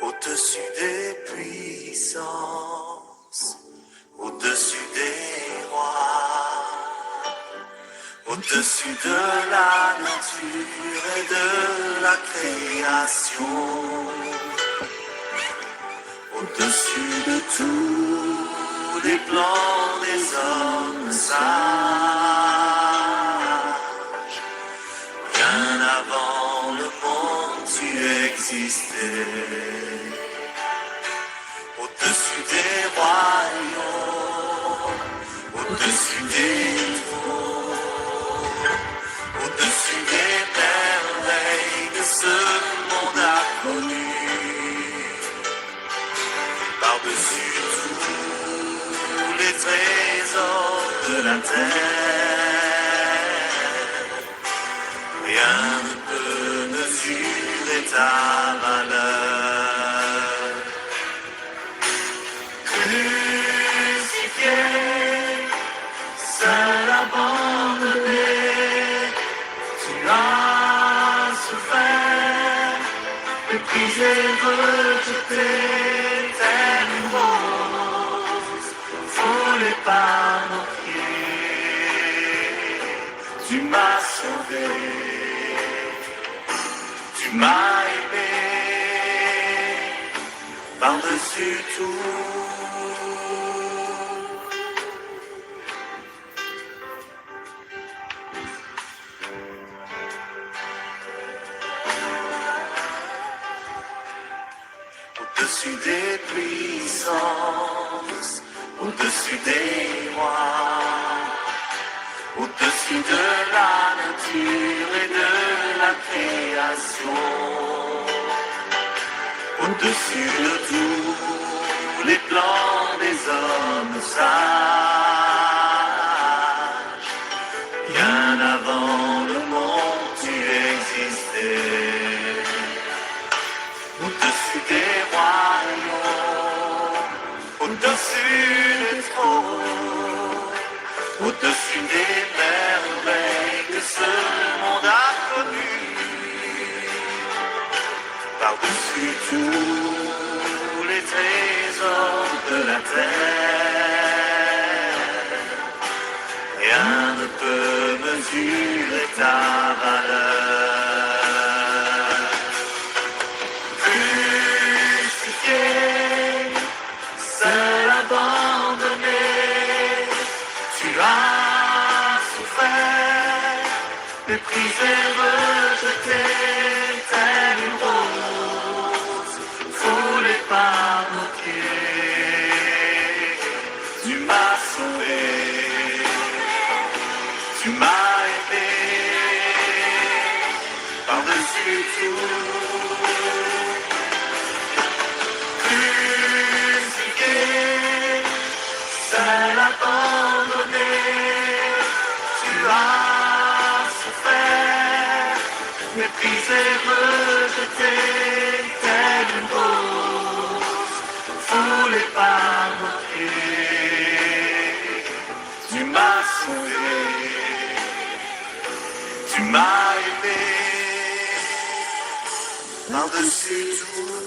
Au-dessus des puissances, au-dessus des rois, au-dessus de la nature et de la création, au-dessus de tous les plans des hommes sages, bien avant le monde tu existais, au-dessus des royaumes, au-dessus des trônes, au-dessus des merveilles que ce monde a connues, par-dessus tous les trésors de la terre, rien ne peut mesurer ta valeur. Crucifié, seul abandonné, tu as souffert, méprisé, rejeté, telle une rose, foulée par nos pieds. Tu m'as sauvé, tu m'as aimé, par-dessus tout. Au-dessus des puissances, au-dessus des rois, au-dessus de la nature et de la création, au-dessus de tous les plans des hommes sages, bien avant le monde tu existais, au-dessus des royaumes, au-dessus des trônes, au-dessus des merveilles que ce monde a connues, par-dessus tous les trésors de la terre, rien ne peut mesurer ta valeur. Crucifié, seul abandonné, tu as souffert, méprisé, rejeté, telle une rose, foulée par nos pieds. Tu m'as sauvé, tu m'as aimé, par-dessus tout. Crucifié, seul abandonné, tu as souffert, méprisé, rejeté, telle une rose, foulée par nos pieds. Tu m'as sauvé, tu m'as aimé, par-dessus tout.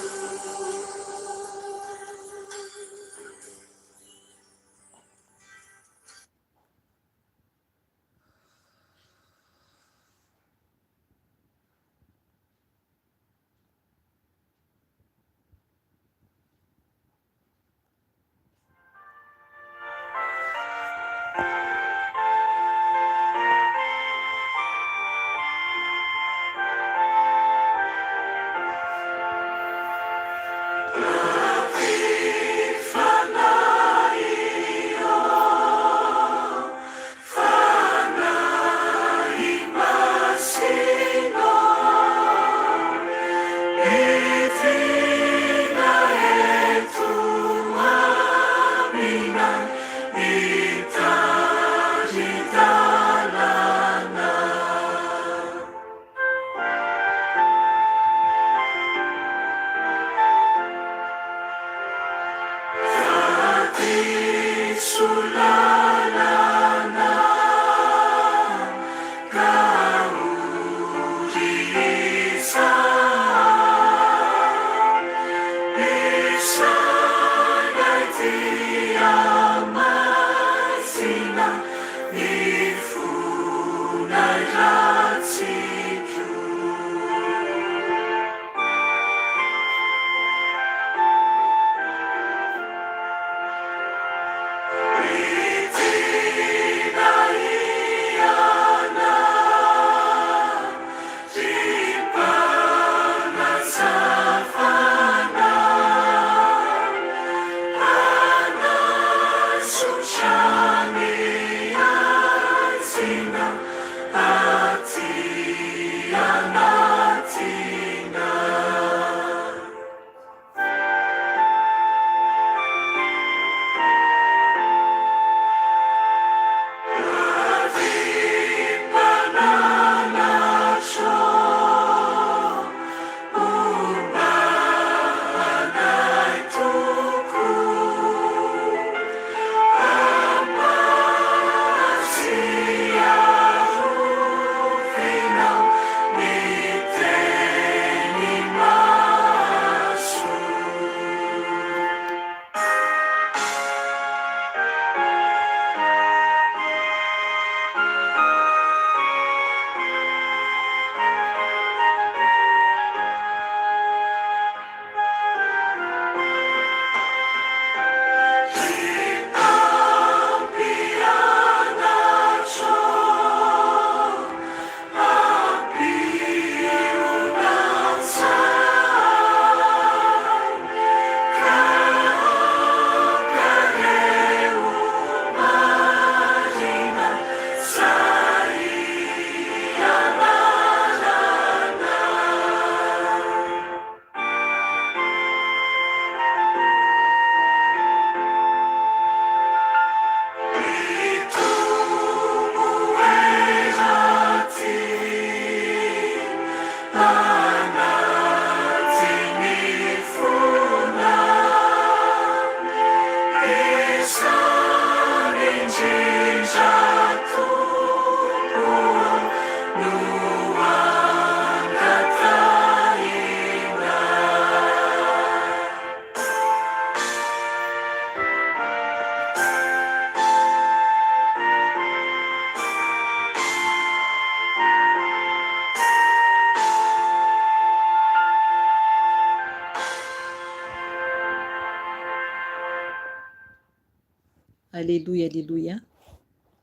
Aleloia aleloia.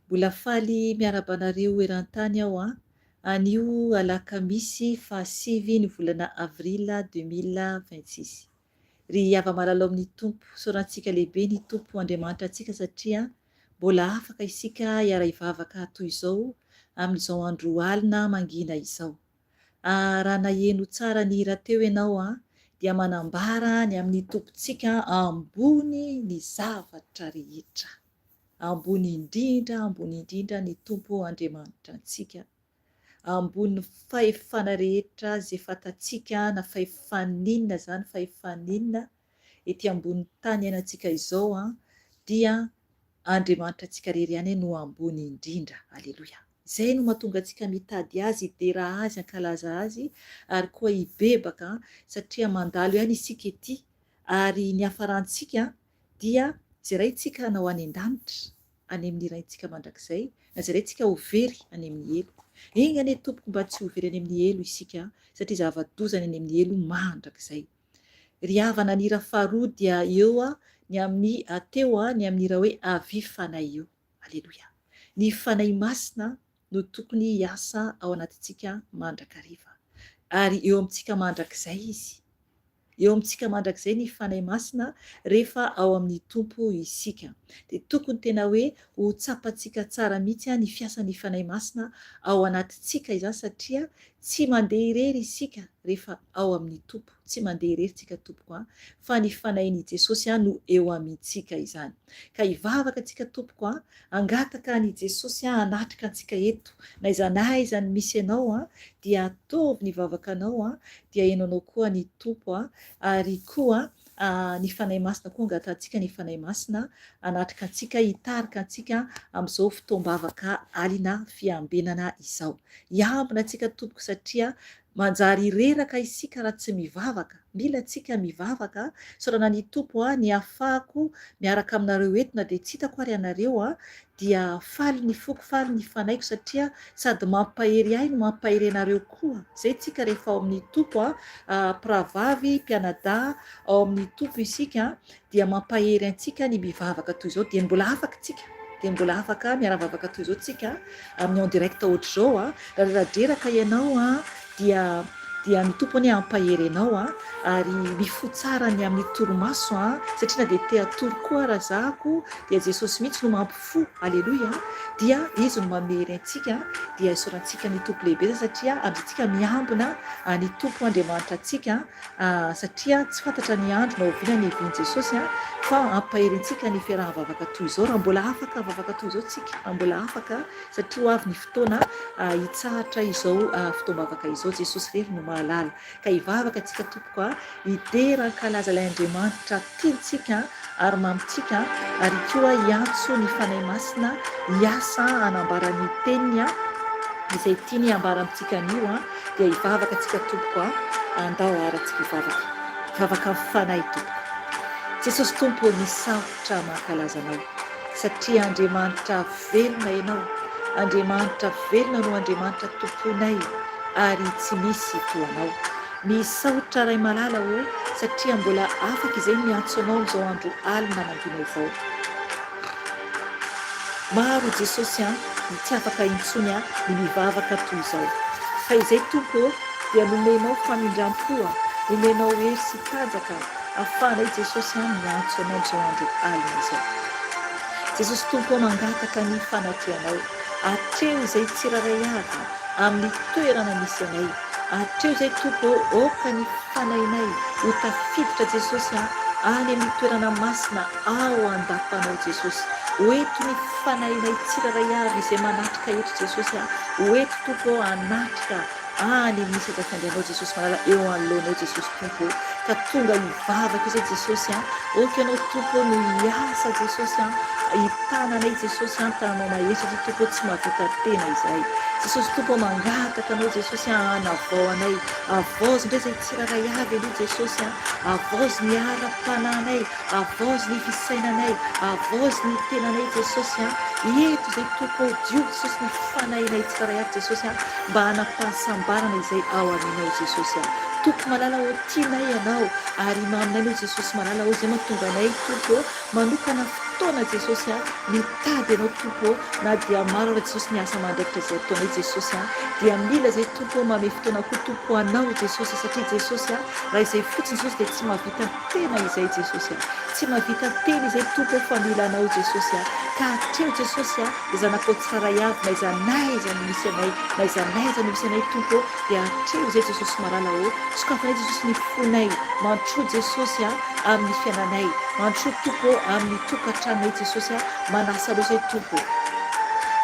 Mbola faly miarahaba anareo eran-tany aho an. Anio alakamisy fahasivy ny volana avril 2026. Ry hava-malala ao amin'ny Tompo, isaorantsika lehibe ny Tompo Andriamanitra antsika satria mbola afaka isika hiara-hivavaka toy izao amin'izao andro alina mangina izao. Ah, raha naheno tsara ny hira teo ianao an, dia manambara ny amin'ny Tompontsika ambony ny zavatra rehetra. Ambony indrindra, ambony indrindra ny Tompo Andriamanitra antsika. Ambonin'ny fahefana rehetra izay fantatsika na fahefan'inona izany fahefan'inona ety ambonin'ny tany iainantsika izao an, dia Andriamanitra antsika irery ihany no ambony indrindra. Aleloia. Izay no mahatonga antsika mitady Azy, hidera Azy, hankalaza Azy ary koa hibebaka satria mandalo ihany isika ety ary ny hafarantsika dia jeraintsika hanao any an-danitra, any amin'ny Raintsika mandrakizay, na jeraintsika ho very any amin'ny helo. Enga anie Tompoko mba tsy ho very any amin'ny helo isika satria zava-doza ny any amin'ny helo mandrakizay. Ry havana ny hira faharoa dia eo ny amin'ny teo ny amin'ny hira hoe Avia Fanahy io. Aleloia. Ny Fanahy Masina no tokony hiasa ao anatintsika mandrakariva. Ary eo amintsika mandrakizay Izy. Eo amintsika mandrakizay ny Fanahy Masina rehefa ao amin'ny Tompo isika. Dia tokony tena hoe ho tsapantsika tsara mihitsy ny fiasan'ny Fanahy Masina ao anatintsika izany satria tsy mandeha irery isika rehefa ao amin'ny Tompo. Tsy mandeha irery tsika tompoko a, fa ny Fanahin' i Jesosy a no eo amintsika izany. Ka hivavaka tsika tompoko a, hangataka an' i Jesosy a hanatrika antsika eto, n'aiza n'aiza ny misy anao a, dia ataovy ny vavakanao a, dia henoanao koa ny Tompo a, ary koa a ny Fanahy Masina koa angatahantsika ny Fanahy Masina hanatrika antsika, hitarika antsika amin'izao fotoam-bavaka alina fiambenana izao. Hiambina antsika tompoko satria Manjary reraka isika raha tsy mivavaka. Mila tsika mivavaka. Isaorana ny Tompo a, ny ahafahako miaraka aminareo eto na dia tsy hitako ary ianareo a, dia faly ny foko, faly ny fanaiko satria sady mampahery ahy no mampahery anareo koa. Izay tsika rehefa ao amin'ny Tompo a, mpirahavavy, mpianadahy ao amin'ny Tompo isika dia mampahery antsika ny mivavaka toy izao, dieny mbola afaka tsika, dieny mbola afaka miara-vavaka toy izao tsika amin'ny en direct ohatr'izao a, raha reradreraka ianao a, dia dia ny Tompo anie hampahery anao a, ary mifoha tsara ny amin'ny torimaso a, satria na dia te hatory koa ara zahako dia Jesosy mihitsy no mampifoha, aleloia, dia Izy no mamery antsika, dia isaorantsika ny Tompo lehibe satria amin'izay tsika miambina ny Tompo Andriamanitra antsika. Satria tsy fantatra ny andro na oviana ny hiavian'i Jesosy fa ampahery antsika ny fiaraha-mivavaka toy izao raha mbola afaka vavaka toy izao tsika raha mbola afaka satria ho avy ny fotoana hitsahatra izao fotoam-bavaka izao Jesosy irery no mahalala ka hivavaka tsika tompoko a hidera hankalaza ilay Andriamanitra tiantsika ary mamintsika ary koa hiantso ny Fanahy Masina hiasa hanambara ny teniny izay tiany hambara amintsika anio dia hivavaka tsika tompoko a, andao ara tsika hivavaka, vavaka amin'ny fanahy tompoko. Jesosy Tompo ô misaotra mankalaza Anao satria Andriamanitra velona Ianao, Andriamanitra velona no Andriamanitra tompoinay ary tsy misy toa Anao. Misaotra Ray malala ô satria mbola afaka izay miantso Anao amin'izao andro alina mangina izao. Maro Jesosy an, ny tsy afaka intsony an, ny mivavaka toy izao. Fa izay Tompo ô, dia nomenao famindrampo an, nomenao hery sy tanjaka afahanay Jesosy an miantso Anao amin'izao andro alina izao. Jesosy Tompo ô mangataka ny fanatrehanao, atreho izay tsirairay avy amin'ny toerana misy anay, atreho izay Tompo ô, aoka ny fanahinay ho tafiditra Jesosy an, any amin'ny toerana masina Ao an-dapanao Jesosy. Ho eto ny fanahinay tsirairay avy izay manatrika eto Jesosy a. Ho eto Tompo ô hanatrika any amin'ny seza fiandrianao Jesosy malala eo anoloanao Jesosy Tompo ô. Ka tonga hivavaka izay Jesosy a. Aoka Ianao Tompo ô no hiasa Jesosy a. Hitana anay Jesosy a, tananao mahery satria Tompo ô tsy mahavita tena izahay. Jesosy Tompo ô mangataka Anao Jesosy a hanavao anay. Havaozy indray izay tsirairay avy aloha Jesosy a. Havaozy ny ara-panahinay. Havaozy ny fisainanay, havaozy ny tenanay Jesosy a! Eto izay Tompo ô, diovy Jesosy ny fanahinay tsirairay avy Jesosy a, mba hanam-pahasambarana izay ao aminao Jesosy a! Tompo malala ô, tianay Ianao ary maminay Anao Jesosy malala ô, izay mahatonga anay Tompo ô, manokana fotoana. fotoana Jesosy a, mitady Anao Tompo ô, na dia maro ara Jesosy ny asa aman-draikitra izay ataonay Jesosy a, dia mila izay Tompo ô, manome fotoana koa Tompo ho Anao Jesosy satria Jesosy a, raha izay fotsiny Jesosy dia tsy mahavita tena izay Jesosy a, tsy mahavita tena izay Tompo ô fa mila Anao Jesosy a, ka hatreo Jesosy a, ny zanakao tsirairay avy n'aiza n'aiza no misy anay, n'aiza n'aiza no misy anay Tompo ô, dia hatreo izay Jesosy malala ô, sokafanay Jesosy ny fonay, mandrosoa Jesosy a, amin'ny fiainanay, mandrosoa Tompo ô amin'ny tokantranonay Jesosy a, manasa anao izay Tompo.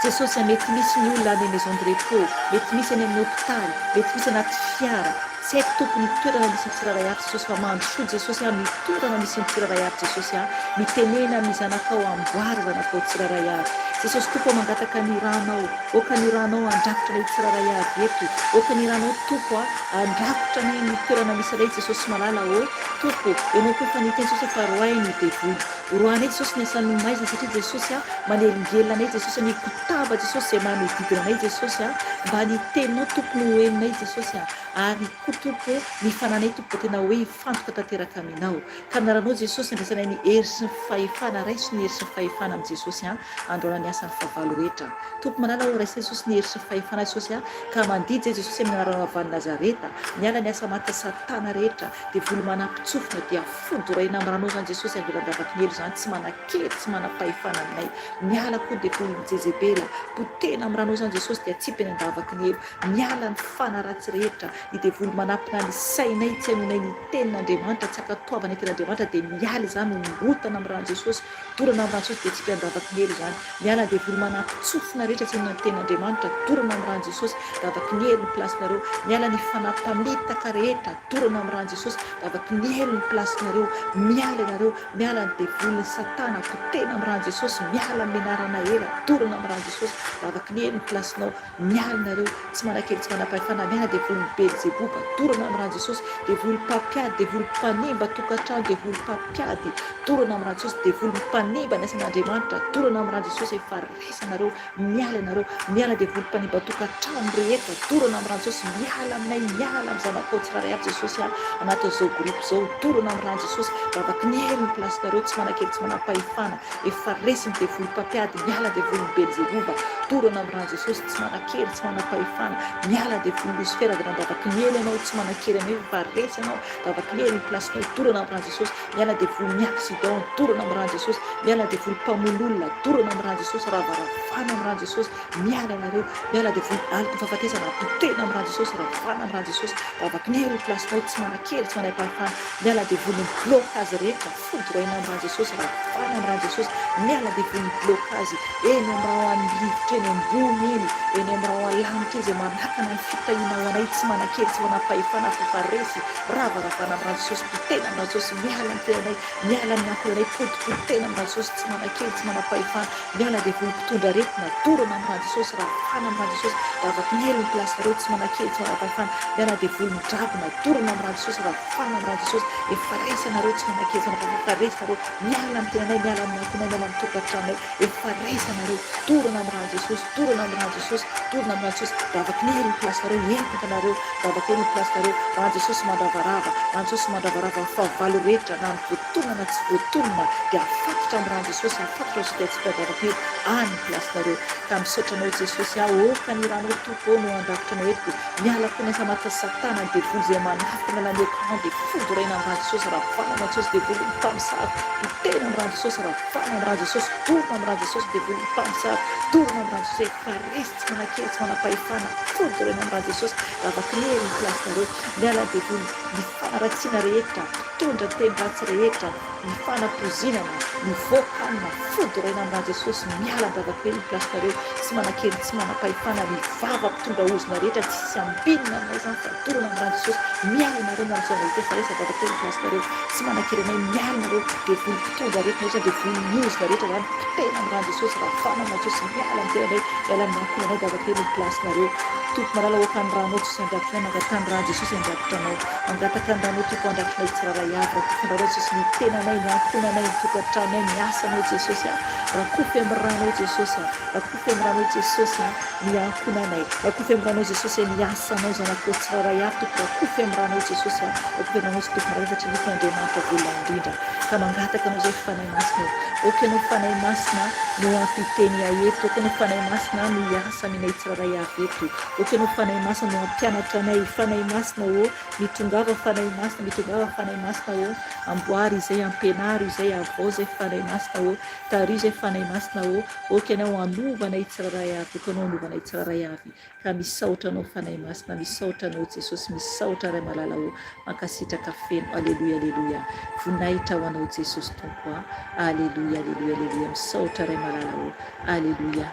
Jesosy a, mety misy ny olona any maison de repos, mety misy any amin'ny hopitaly, mety misy anaty fiara, tsy haiko Tompo ny toerana misy ny tsirairay avy Jesosy fa mandrosoa Jesosy a, amin'ny toerana misy ny tsirairay avy Jesosy a, mitenena amin'ny zanakao amboary zanakao tsirairay avy. Jesosy Tompo ô mangataka ny ranao, Aoka ny ranao handrakotra anay tsirairay avy eto. Aoka ny ranao Tompo a, handrakotra anay amin'ny toerana misy anay Jesosy malala ô. Tompo, Ianao koa efa niteny Jesosy fa roahy ny devoly. Roahinay Jesosy ny asan'ny maizina satria Jesosy a, manelingelina anay Jesosy, ny kotaba Jesosy izay manodidina anay Jesosy a, mba ny teninao Tompo no ho henonay Jesosy a, ary koa Tompo ny fananay Tompo dia tena hoe hifantoka tanteraka Aminao. Ka amin'ny anaranao Jesosy andraisanay ny hery sy ny fahefana, raiso ny hery sy ny fahefana amin'i Jesosy a, androana ny asan'ny fahavalo rehetra. Tompo malala ô, raiso Jesosy ny hery sy ny fahefana Jesosy a, ka mandidy zay Jesosy amin'ny anaranao avy any Nazareta, miala ny asa maty satana rehetra, devoly manampitsofina dia fodoraina amin'ny ranao zany Jesosy andolan-davaky ny helo zany tsy manan-kery tsy manam-pahefana aminay, miala koa devolin'i Jezebela, potehina amin'ny ranao zany Jesosy dia atsipy any an-davaky ny helo, miala ny fana ratsy rehetra, ny devoly manampina ny sainay tsy hainonay ny tenin'Andriamanitra, tsy ankatoavanay tenin'Andriamanitra dia miala izany hongotana amin'ny ran'i Jesosy, Dorana amin'ny rano Jesosy dia tsy mpiandavaky ny helo izany. Miala ny devoly manampy-tsofina rehetra tsy mino ny tenin'Andriamanitra. Dorana amin'ny rano Jesosy, davaky ny helo ny place-nareo. Miala ny fanahy mpamitaka rehetra. Dorana amin'ny rano Jesosy, davaky ny helo ny place-nareo. Miala ianareo. Miala ny devoly, ny satana, potehina amin'ny rano Jesosy. Miala ny menarana ela. Dorana amin'ny rano Jesosy, davaky ny helo ny place-nao. Miala nareo, tsy manakely tsy manapahefana, miala devoly ny belzeboba, dorana amin'ny ran'i Jesosy, devoly mpampiady, devoly mpanimba tokantrano, devoly mpampiady, dorana amin'ny ran'i Jesosy, devoly mpanimba ny asan'Andriamanitra, dorana amin'ny ran'i Jesosy, efa resy nareo, miala ianareo, miala devoly mpanimba tokantrano rehetra, dorana amin'ny ran'i Jesosy, miala aminay, miala amin'ny zanakao tsirairay avy Jesosy a, anatin'izao groupe izao, dorana amin'ny ran'i Jesosy, vavaky ny hery ny place nareo, tsy manakely tsy manapahefana. Efa resy ny devoly mpampiady, miala devolin'i Belzeboba, dorana amin'ny ran'i Jesosy, tsy manan-kery, tsy manam-pahefana, miala devoly Losifera avy nandavaky ny helo ianao, tsy manan-kery anao efa resy ianao, davaky ny helo ny place-nao, dorana amin'ny ran'i Jesosy, miala devolin'ny accident, dorana amin'ny ran'i Jesosy, miala devoly mpamono olona, dorana amin'ny ran'i Jesosy, ravaravana amin'ny ran'i Jesosy, miala ianareo, miala devoly aloky ny fahafatesana, potehina amin'ny ran'i Jesosy, ravana amin'ny ran'i Jesosy, davaky ny helo ny place-nao, tsy manan-kery, tsy manam-pahefana, miala devolin'ny blocage rehetra. Fodoraina am ra Jesosy ravana am ra Jesosy miala devoly ny blocage eny am ra any rivotra eny ambony eny eny am ra lanitra eny izay manakana ny fitahiana ho anay tsy manankery tsy manampahefana fa efa resy rava ravana am ra Jesosy potehina am ra Jesosy miala ny tenanay miala ny ankohonanay potipotehina am ra Jesosy tsy manankery tsy manampahefana miala devoly mpitondra aretina dorana am ra Jesosy ravana am ra Jesosy ravaky ny helo ny place nareo tsy manankery tsy manampahefana miala devoly midrabona dorana am ra Jesosy Fana am rano Jesosy efa resy anareo tsy manakeza anareo efa resy nareo miala am tenanay miala am ankonay miala am tokatranonay efa resy anareo dorana am rano Jesosy dorana am rano Jesosy dorana am rano Jesosy vavaky ny hery ny place nareo entiko anareo vavaky hery ny place nareo rano Jesosy mandravarava rano Jesosy mandravarava ny fahavalo rehetra na ny voatonona na tsy voatonona dia afatotra am rano Jesosy afatotra sy dia tsy vavaky hery any ny place nareo ka misaotra anao Jesosy aho ô ka ny ranao Tompo ô no handrakotra anao eto Miala koa ny asa matin'i satana ny devoly izay manafina na ny ecran dia fodoraina amin'ny rà Jesosy ravana amin'ny rà Jesosy devoly mpamosavy potehina amin'ny rà Jesosy ravana amin'ny rà Jesosy dorona amin'ny rà Jesosy devoly mpamosavy dorona amin'ny rà Jesosy efa resy tsy manan-kery tsy manam-pahefana fodoraina amin'ny rà Jesosy ravakinery ny place nareo miala devoly ny fanaratsiana rehetra mpitondra teny ratsy rehetra ny fanapozinana, ny voakanina, fodoraina amin'ny rà Jesosy, miala an-dravako eny ny place nareo, tsy manan-kery tsy manam-pahefana, ny vava mpitondra ozona rehetra tsisy ambinina aminay izany fa dorana amin'ny rà Jesosy, miala nareo miala amin'izao vahita efa resy an-dravako eny ny place nareo, tsy manan-kery anay, miala nareo, devoly mpitondra aretina rehetra, devoly ny ozona rehetra izany, potehina amin'ny rà Jesosy, ravana amin'ny rà Jesosy, miala amin'ny tenanay, miala amin'ny ankohonanay, dravako eny ny place nareo, Tompo malala oka ny rànao Jesosy andrakotra anay, mangatà ny rà Jesosy andrakotra anao. Mangataka ny ranao Tompo handratra anay tsirairay avy, rakofy ny ranao Jesosy ny tenanay, ny ankohonanay, ny tokantranonay, ny asanao Jesosy a. Rakofy amin'ny ranao Jesosy a. Rakofy amin'ny ranao Jesosy a ny ankohonanay. Rakofy amin'ny ranao Jesosy a ny asanao zanakao tsirairay avy Tompo. Rakofy amin'ny ranao Jesosy a. Rakofy amin'ny ranao Tompo malala satria Ianao Andriamanitra velona indrindra. Ka mangataka anao izay Fanahy Masina ô. Aoka Ianao Fanahy Masina no hampiteny ahy eto. Aoka Ianao Fanahy Masina no hiasa aminay tsirairay avy eto. Aoka Ianao Fanahy Masina no hampianatra anay. Fanahy Masina ô. Mitongava Fanahy Masina, mitongava Fanahy Masina ô, amboary izay, ampianaro izay, avao izay Fanahy Masina ô, tariho izay Fanahy Masina ô, ok Ianao hanova anay tsirairay avy, ok Ianao hanova anay tsirairay avy, ka misaotra Anao Fanahy Masina, misaotra Anao Jesosy, misaotra Ray Malala ô, mankasitraka feno, Aleloia, Aleloia, voninahitra ho Anao Jesosy Tompo a, Aleloia, Aleloia, Aleloia, misaotra Ray Malala ô, Aleloia,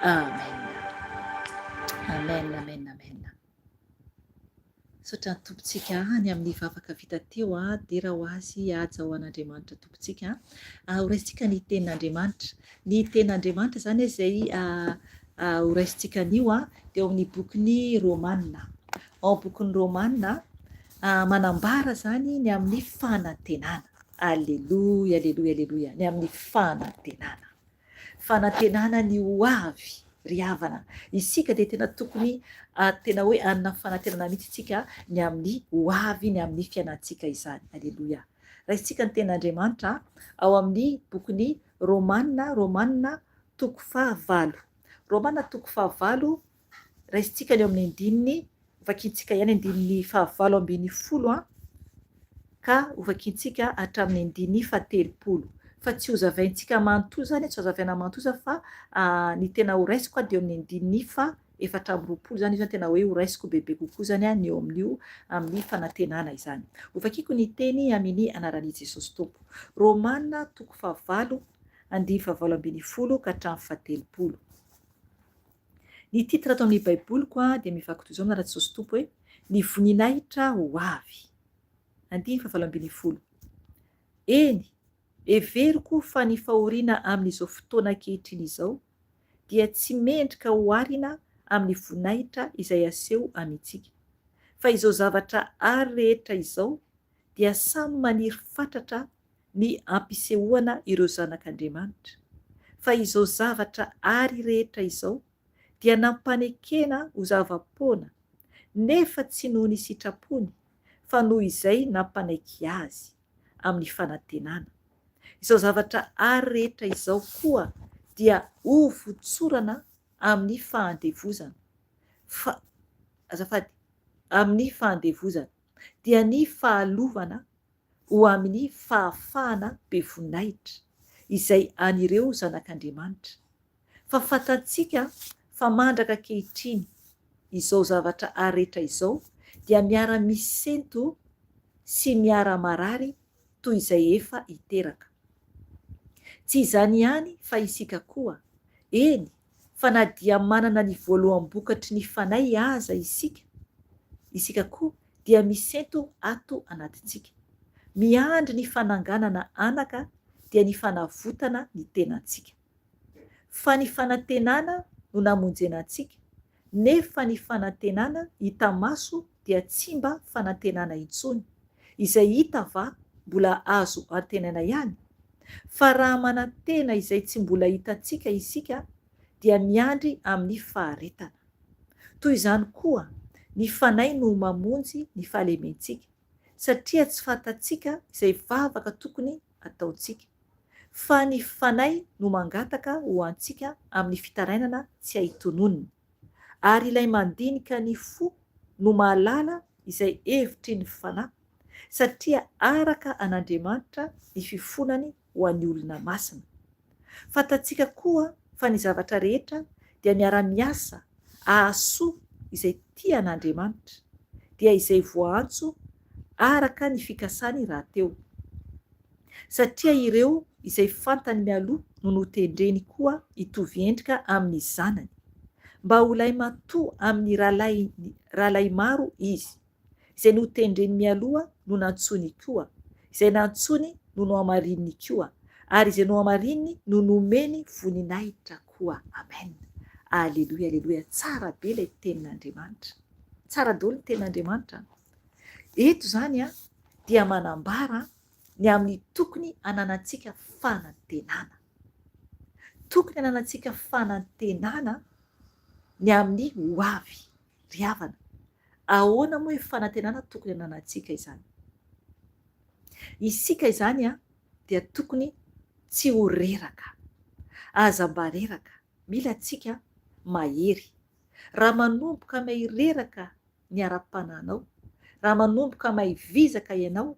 Amen, Amen, Amen, Amen. Misaotra ny Tompontsika any amin'ny vavaka vita teo a, dera ho Azy, haja ho an'Andriamanitra Tompontsika a. Ho raisintsika ny tenin'Andriamanitra. Ny tenin'Andriamanitra izany izay ho raisintsika anio a, dia ao amin'ny bokin'ny Romana. Ao amin'ny bokin'ny Romana, manambara izany ny amin'ny fanantenana. Aleloia, aleloia, aleloia, ny amin'ny fanantenana. Fanantenana ny ho avy ry havana. Isika dia tena tokony tena hoe hanana fanantenana mihitsy isika ny amin'ny ho avy, ny amin'ny fiainantsika izany. Aleloia. Raisintsika ny tenin'Andriamanitra ao amin'ny bokin'ny Romana, Romana toko fahavalo. Romana toko fahavalo, raisintsika ny eo amin'ny andininy Hovakintsika ihany andininy faha-18 ka hovakintsika hatramin'ny andininy faha-30. Fa tsy hozavaintsika manontolo izany, tsy hozavaina manontolo izany fa ny tena horaisiko dia eo amin'ny andininy faha-24 izany, io izany tena hoe horaisiko bebe kokoa izany ny eo amin'io amin'ny fanantenana izany. Hovakiko ny teny amin'ny anaran'i Jesosy Tompo. Romana toko fahavalo andininy faha-18 ka hatramin'ny faha-30. Ny titre ato amin'ny baiboliko dia mivaky toy izao amin'ny anaran'i Jesosy Tompo hoe, Ny voninahitra ho avy. Andininy fahavalo ambin'ny folo. Eny, heveriko fa ny fahoriana amin'izao fotoana ankehitriny izao dia tsy mendrika oharina amin'ny voninahitra izay aseho amintsika. Fa izao zavatra ary rehetra izao dia samy maniry fatratra ny hampisehoana ireo zanak'Andriamanitra, fa izao zavatra àry rehetra izao dia nampanekena ho zava-poana, nefa tsy noho ny sitrapony, fa noho izay nampanaiky azy, amin'ny fanantenana. Izao zavatra àry rehetra izao koa dia hovotsorana amin'ny fahandevozana, fa, azafady, amin'ny fahandevozana, dia ny fahalovana ho amin'ny fahafahana be voninahitra izay an'ireo zanak'Andriamanitra. Fa fantantsika fa mandraka ankehitriny izao zavatra arehetra izao dia miara-misento sy miara-marary toy izay efa hiteraka. Tsy izany ihany fa isika koa, eny fa na dia manana ny voaloham-bokatry ny Fanahy aza isika, isika koa dia misento ato anatintsika. Miandry ny fananganana anaka dia ny fanavotana ny tenantsika. Fa ny fanantenana no namonjena antsika, nefa ny fanantenana hita maso dia tsy mba fanantenana intsony. Izay hita va mbola azo antenaina ihany? Fa raha manantena izay tsy mbola hitantsika isika dia miandry amin'ny faharetana. Toy izany koa, ny Fanahy no mamonjy ny fahalementsika, satria tsy fantatsika izay vavaka tokony hataontsika, fa ny Fanahy no mangataka ho antsika amin'ny fitarainana tsy hay tononina. Ary ilay mandinika ny fo no mahalala izay hevitry ny Fanahy, satria araka an'Andriamanitra ny fifonany ho an'ny olona masina. Fantatsika koa fa ny zavatra rehetra dia miara-miasa hahasoa izay tia an'Andriamanitra, dia izay voaantso araka ny fikasany rahateo. Satria ireo izay fantany mialoha no notendreny koa hitovy endrika amin'ny Zanany, mba ho lahimatoa amin'ny rahalahy maro izy. Izay notendreny mialoha no nantsoiny koa, izay nantsoiny no nohamarininy koa, ary izay nohamarininy no nomeny voninahitra koa. Amen. Aleloia, aleloia. Tsara be ilay tenin'Andriamanitra. Tsara daholo ny tenin'Andriamanitra. Eto izany dia manambara. ny amin'ny tokony hananantsika fanantenana. Tokony hananantsika fanantenana ny amin'ny ho avy. Ry havana, ahoana moa io fanantenana tokony hananantsika izany? Isika izany dia tokony tsy ho reraka. Aza mba reraka. Mila antsika mahery. Raha manomboka may reraka ny ara-panahinao, raha manomboka may vizaka ianao,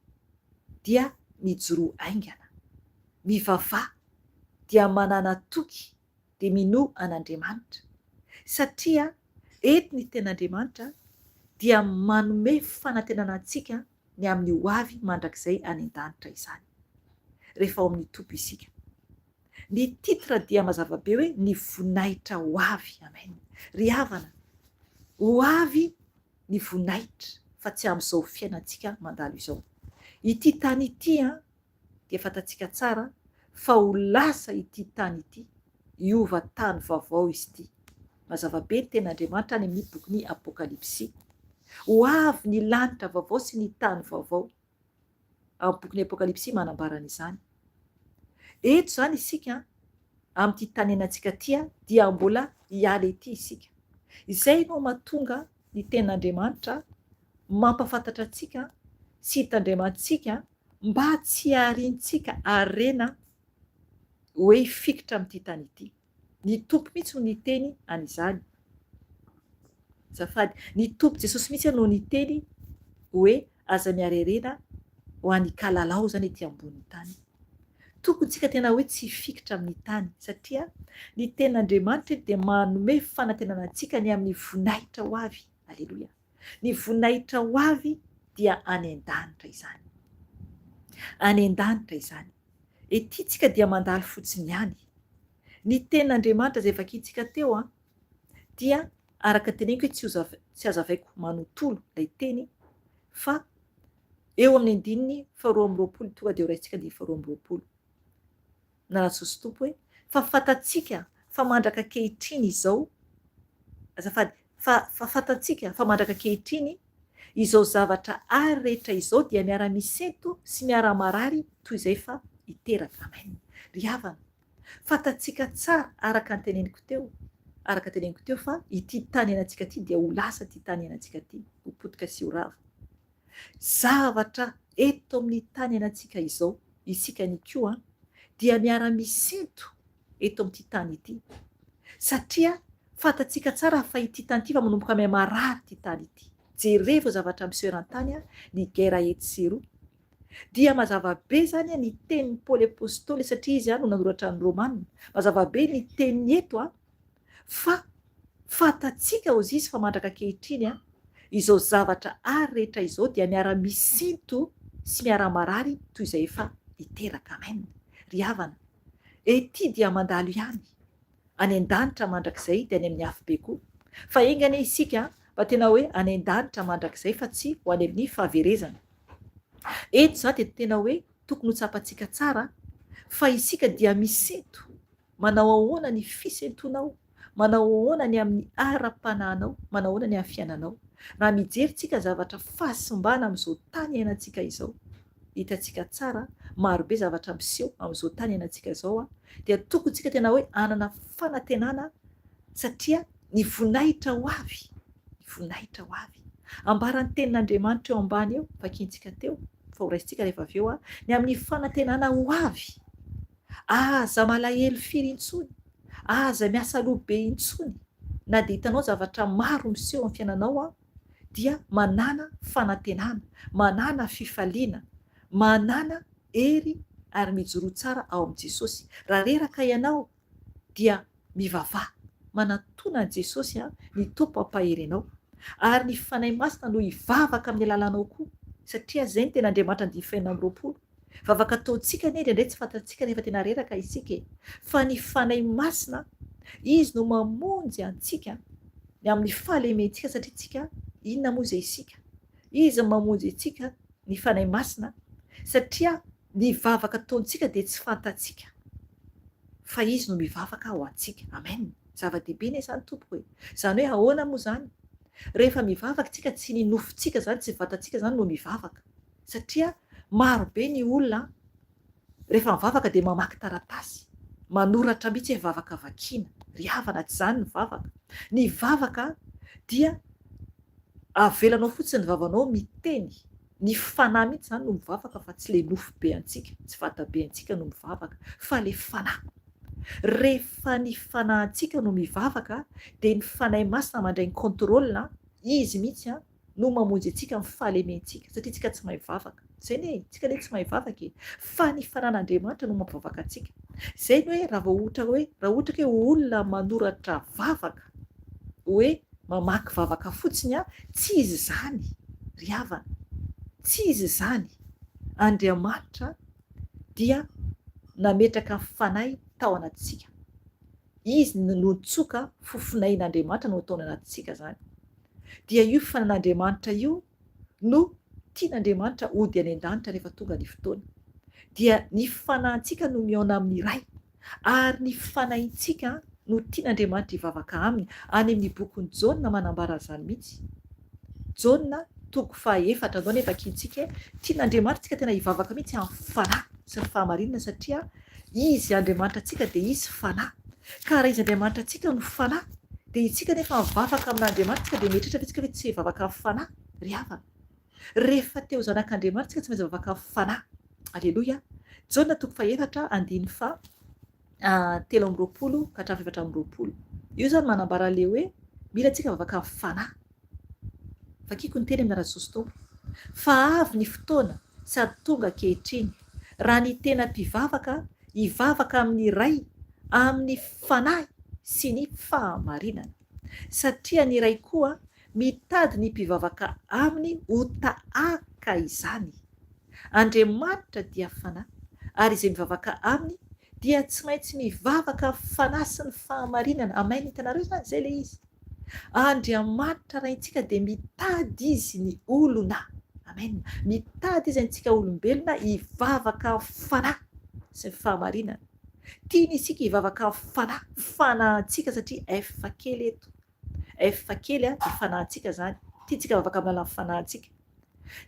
dia mijoroa haingana. Mivavaha, dia manàna toky, dia minoa an'Andriamanitra. Satria eto ny Tenin'Andriamanitra dia manome fanantenana antsika ny amin'ny ho avy mandrakizay any an-danitra izany, rehefa ao amin'ny Tompo isika. Ny titre dia mazava be hoe ny voninahitra ho avy. Amen. Ry havana, ho avy ny voninahitra fa tsy amin'izao fiainantsika mandalo izao. Ity tany ity an, dia fantatsika tsara fa ho lasa ity tany ity, hiova tany vaovao izy ity. Mazava be ny tenin'Andriamanitra any amin'ny bokin'ny Apokalypsy. Ho avy ny lanitra vaovao sy ny tany vaovao. Amin'ny bokin'ny Apokalypsy manambara an'izany. Eto izany isika, amin'ity tany iainantsika ity, dia mbola hiala ety isika. Izay no mahatonga ny tenin'Andriamanitra mampahafantatra antsika sy hitandremantsika mba tsy hariantsika harena hoe hifikitra amin'ity tany ity. Ny Tompo mihitsy no niteny an'izany. Azafady. Ny Tompo Jesosy mihitsy no niteny hoe aza miharerena ho an'ny kalalao izany ety ambonin'ny tany. Tokony tsika tena hoe tsy hifikitra amin'ny tany satria ny tenin'Andriamanitra dia manome fanantenana antsika ny amin'ny voninahitra ho avy. Aleloia. Ny voninahitra ho avy dia any an-danitra izany. Any an-danitra izany. Ety tsika dia mandalo fotsiny ihany. Ny tenin'Andriamanitra izay vakintsika teo an, dia araka ny teneniko hoe tsy ho tsy hazavaiko manontolo ilay teny fa eo amin'ny andininy faharoa amby roapolo tonga dia ho raisintsika andininy faharoa amby roapolo. Nanasoso Tompo hoe, fa fantatsika fa mandraka ankehitriny izao, azafady, fa fa fantatsika fa mandraka ankehitriny izao zavatra ary rehetra izao dia miara-misento sy miara-marary toy izay fa hiteraka. Amen. Ry havana, fantatsika tsara araka ny teneniko teo, araka ny teneniko teo fa ity tany iainantsika ity dia ho lasa ity tany iainantsika ity, ho potika sy ho rava. Zavatra eto amin'ny tany iainantsika izao, isika ihany koa dia miara-misento eto amin'ity tany ity. Satria fantatsika tsara fa ity tany ity fa manomboka mihamarary ity tany ity. Jerevo zavatra miseho eran-tany, ny guerre etsy sy eroa. Dia mazava be izany ny tenin'i Paoly Apostoly satria izy no nanoratra ny Romana. Mazava be ny teniny eto Fa fantatsika, hozy izy, fa mandraka ankehitriny, izao zavatra ary rehetra izao dia miara-misinto sy miara-marary toy izay efa hiteraka. Amen. Ry havana, ety dia mandalo ihany, any an-danitra mandrakizay dia any amin'ny afobe koa. Fa enga anie isika mba tena hoe any an-danitra mandrakizay fa tsy ho any amin'ny fahaverezana. Eto izany dia tena hoe tokony ho tsapantsika tsara fa isika dia misinto Manao ahoana ny fisentoanao? Manao ahoana ny amin'ny ara-panahinao? Manao ahoana ny amin'ny fiainanao? Raha mijery tsika zavatra fahasimbana amin'izao tany iainantsika izao, hitantsika tsara, marobe zavatra miseho amin'izao tany iainantsika izao, dia tokony tsika tena hoe hanana fanantenana satria ny voninahitra ho avy, ny voninahitra ho avy. Ambaran'ny tenin'Andriamanitra eo ambany eo, vakintsika teo, fa ho raisintsika rehefa avy eo, ny amin'ny fanantenana ho avy. Aza malahelo firy intsony, aza miasa loha be intsony, na dia hitanao zavatra maro miseho amin'ny fiainanao aho, dia manàna fanantenana, manàna fifaliana, manàna hery ary mijoroa tsara ao amin'i Jesosy. Raha reraka ianao dia mivavaha, manatòna an'i Jesosy ny Tompo hampahery anao. Ary ny Fanahy Masina no hivavaka amin'ny alalanao koa, satria izay no tena Andriamanitra andininy fahenina amby roapolo. Vavaka ataontsika anie indraindray tsy fantatsika rehefa tena reraka isika e! Fa ny Fanahy Masina, Izy no mamonjy antsika ny amin'ny fahalementsika satria tsika inona moa izay isika? Izy no mamonjy antsika ny Fanahy Masina satria ny vavaka ataontsika dia tsy fantatsika fa Izy no mivavaka ho antsika. Amen! Zava-dehibe anie izany tompoko e! Izany hoe ahoana moa izany? Rehefa mivavaka isika tsy ny nofontsika izany, tsy ny vatantsika izany no mivavaka. Satria. Maro be ny olona rehefa mivavaka dia mamaky taratasy, manoratra mihitsy hoe vavaka vakiana. Ry havana, tsy izany ny vavaka. Ny vavaka dia avelanao fotsiny ny vavanao miteny. Ny fanahy mihitsy izany no mivavaka fa tsy ilay nofo be antsika, tsy vata be antsika no mivavaka fa ilay fanahy. Rehefa ny fanahintsika no mivavaka dia ny Fanahy Masina mandray ny contrôle, Izy mihitsy no mamonjy antsika amin'ny fahalementsika satria tsika tsy mahay mivavaka. Izay anie e, tsika anie tsy mahay mivavaka e, fa ny fanan'Andriamanitra no mampivavaka antsika. Izay ny hoe raha vao ohatra hoe, raha ohatra ka hoe olona manoratra vavaka hoe mamaky vavaka fotsiny an, tsy izy izany ry havana, tsy izy izany. Andriamanitra dia nametraka ny Fanahy tao anatintsika. Izy no nitsoka fofonain'Andriamanitra no ataony anatintsika izany. Dia io fanan'Andriamanitra io no tian'Andriamanitra hody any an-danitra rehefa tonga ny fotoana. Dia ny fanahintsika no mihaona amin'ny Ray, ary ny fanahintsika no tian'Andriamanitra hivavaka aminy. Any amin'ny bokin'i Jaona manambara an'izany mihitsy. Jaona toko fahaefatra, andao anie vakintsika e. Tian'Andriamanitra tsika tena hivavaka mihitsy amin'ny fanahy sy ny fahamarinana satria Izy Andriamanitra antsika dia Izy Fanahy. Ka raha Izy Andriamanitra antsika no Fanahy, dia itsika nefa mivavaka amin'Andriamanitra tsika dia mieritreritra ve tsika hoe tsy hivavaka amin'ny Fanahy? Ry havana, rehefa te ho zanak'Andriamanitra tsika tsy maintsy mivavaka amin'ny Fanahy. Aleloia. Jaona toko fahefatra andininy faha 23 ka hatramin'ny 24. Io izany manambara ilay hoe mila tsika mivavaka amin'ny Fanahy. Vakiko ny teny amin'ny anaran'i Jesosy Tompo. Fa avy ny fotoana sady tonga ankehitriny, raha ny tena mpivavaka hivavaka amin'ny Ray amin'ny fanahy sy ny fahamarinana. Satria ny Ray koa mitady ny mpivavaka aminy ho tahaka izany. Andriamanitra dia fanahy, ary izay mivavaka aminy dia tsy maintsy mivavaka amin'ny fanahy sy ny fahamarinana. Amen, hitanareo izany? Izay ilay izy. Andriamanitra Raintsika dia mitady Izy ny olona. Amen. Mitady Izy antsika olombelona hivavaka amin'ny fanahy sy ny fahamarinana. Tiany isika hivavaka amin'ny fanahy, fanahintsika satria F kely eto. F kely dia fanahintsika izany. Tiantsika hivavaka amin'ny alalan'ny fanahintsika.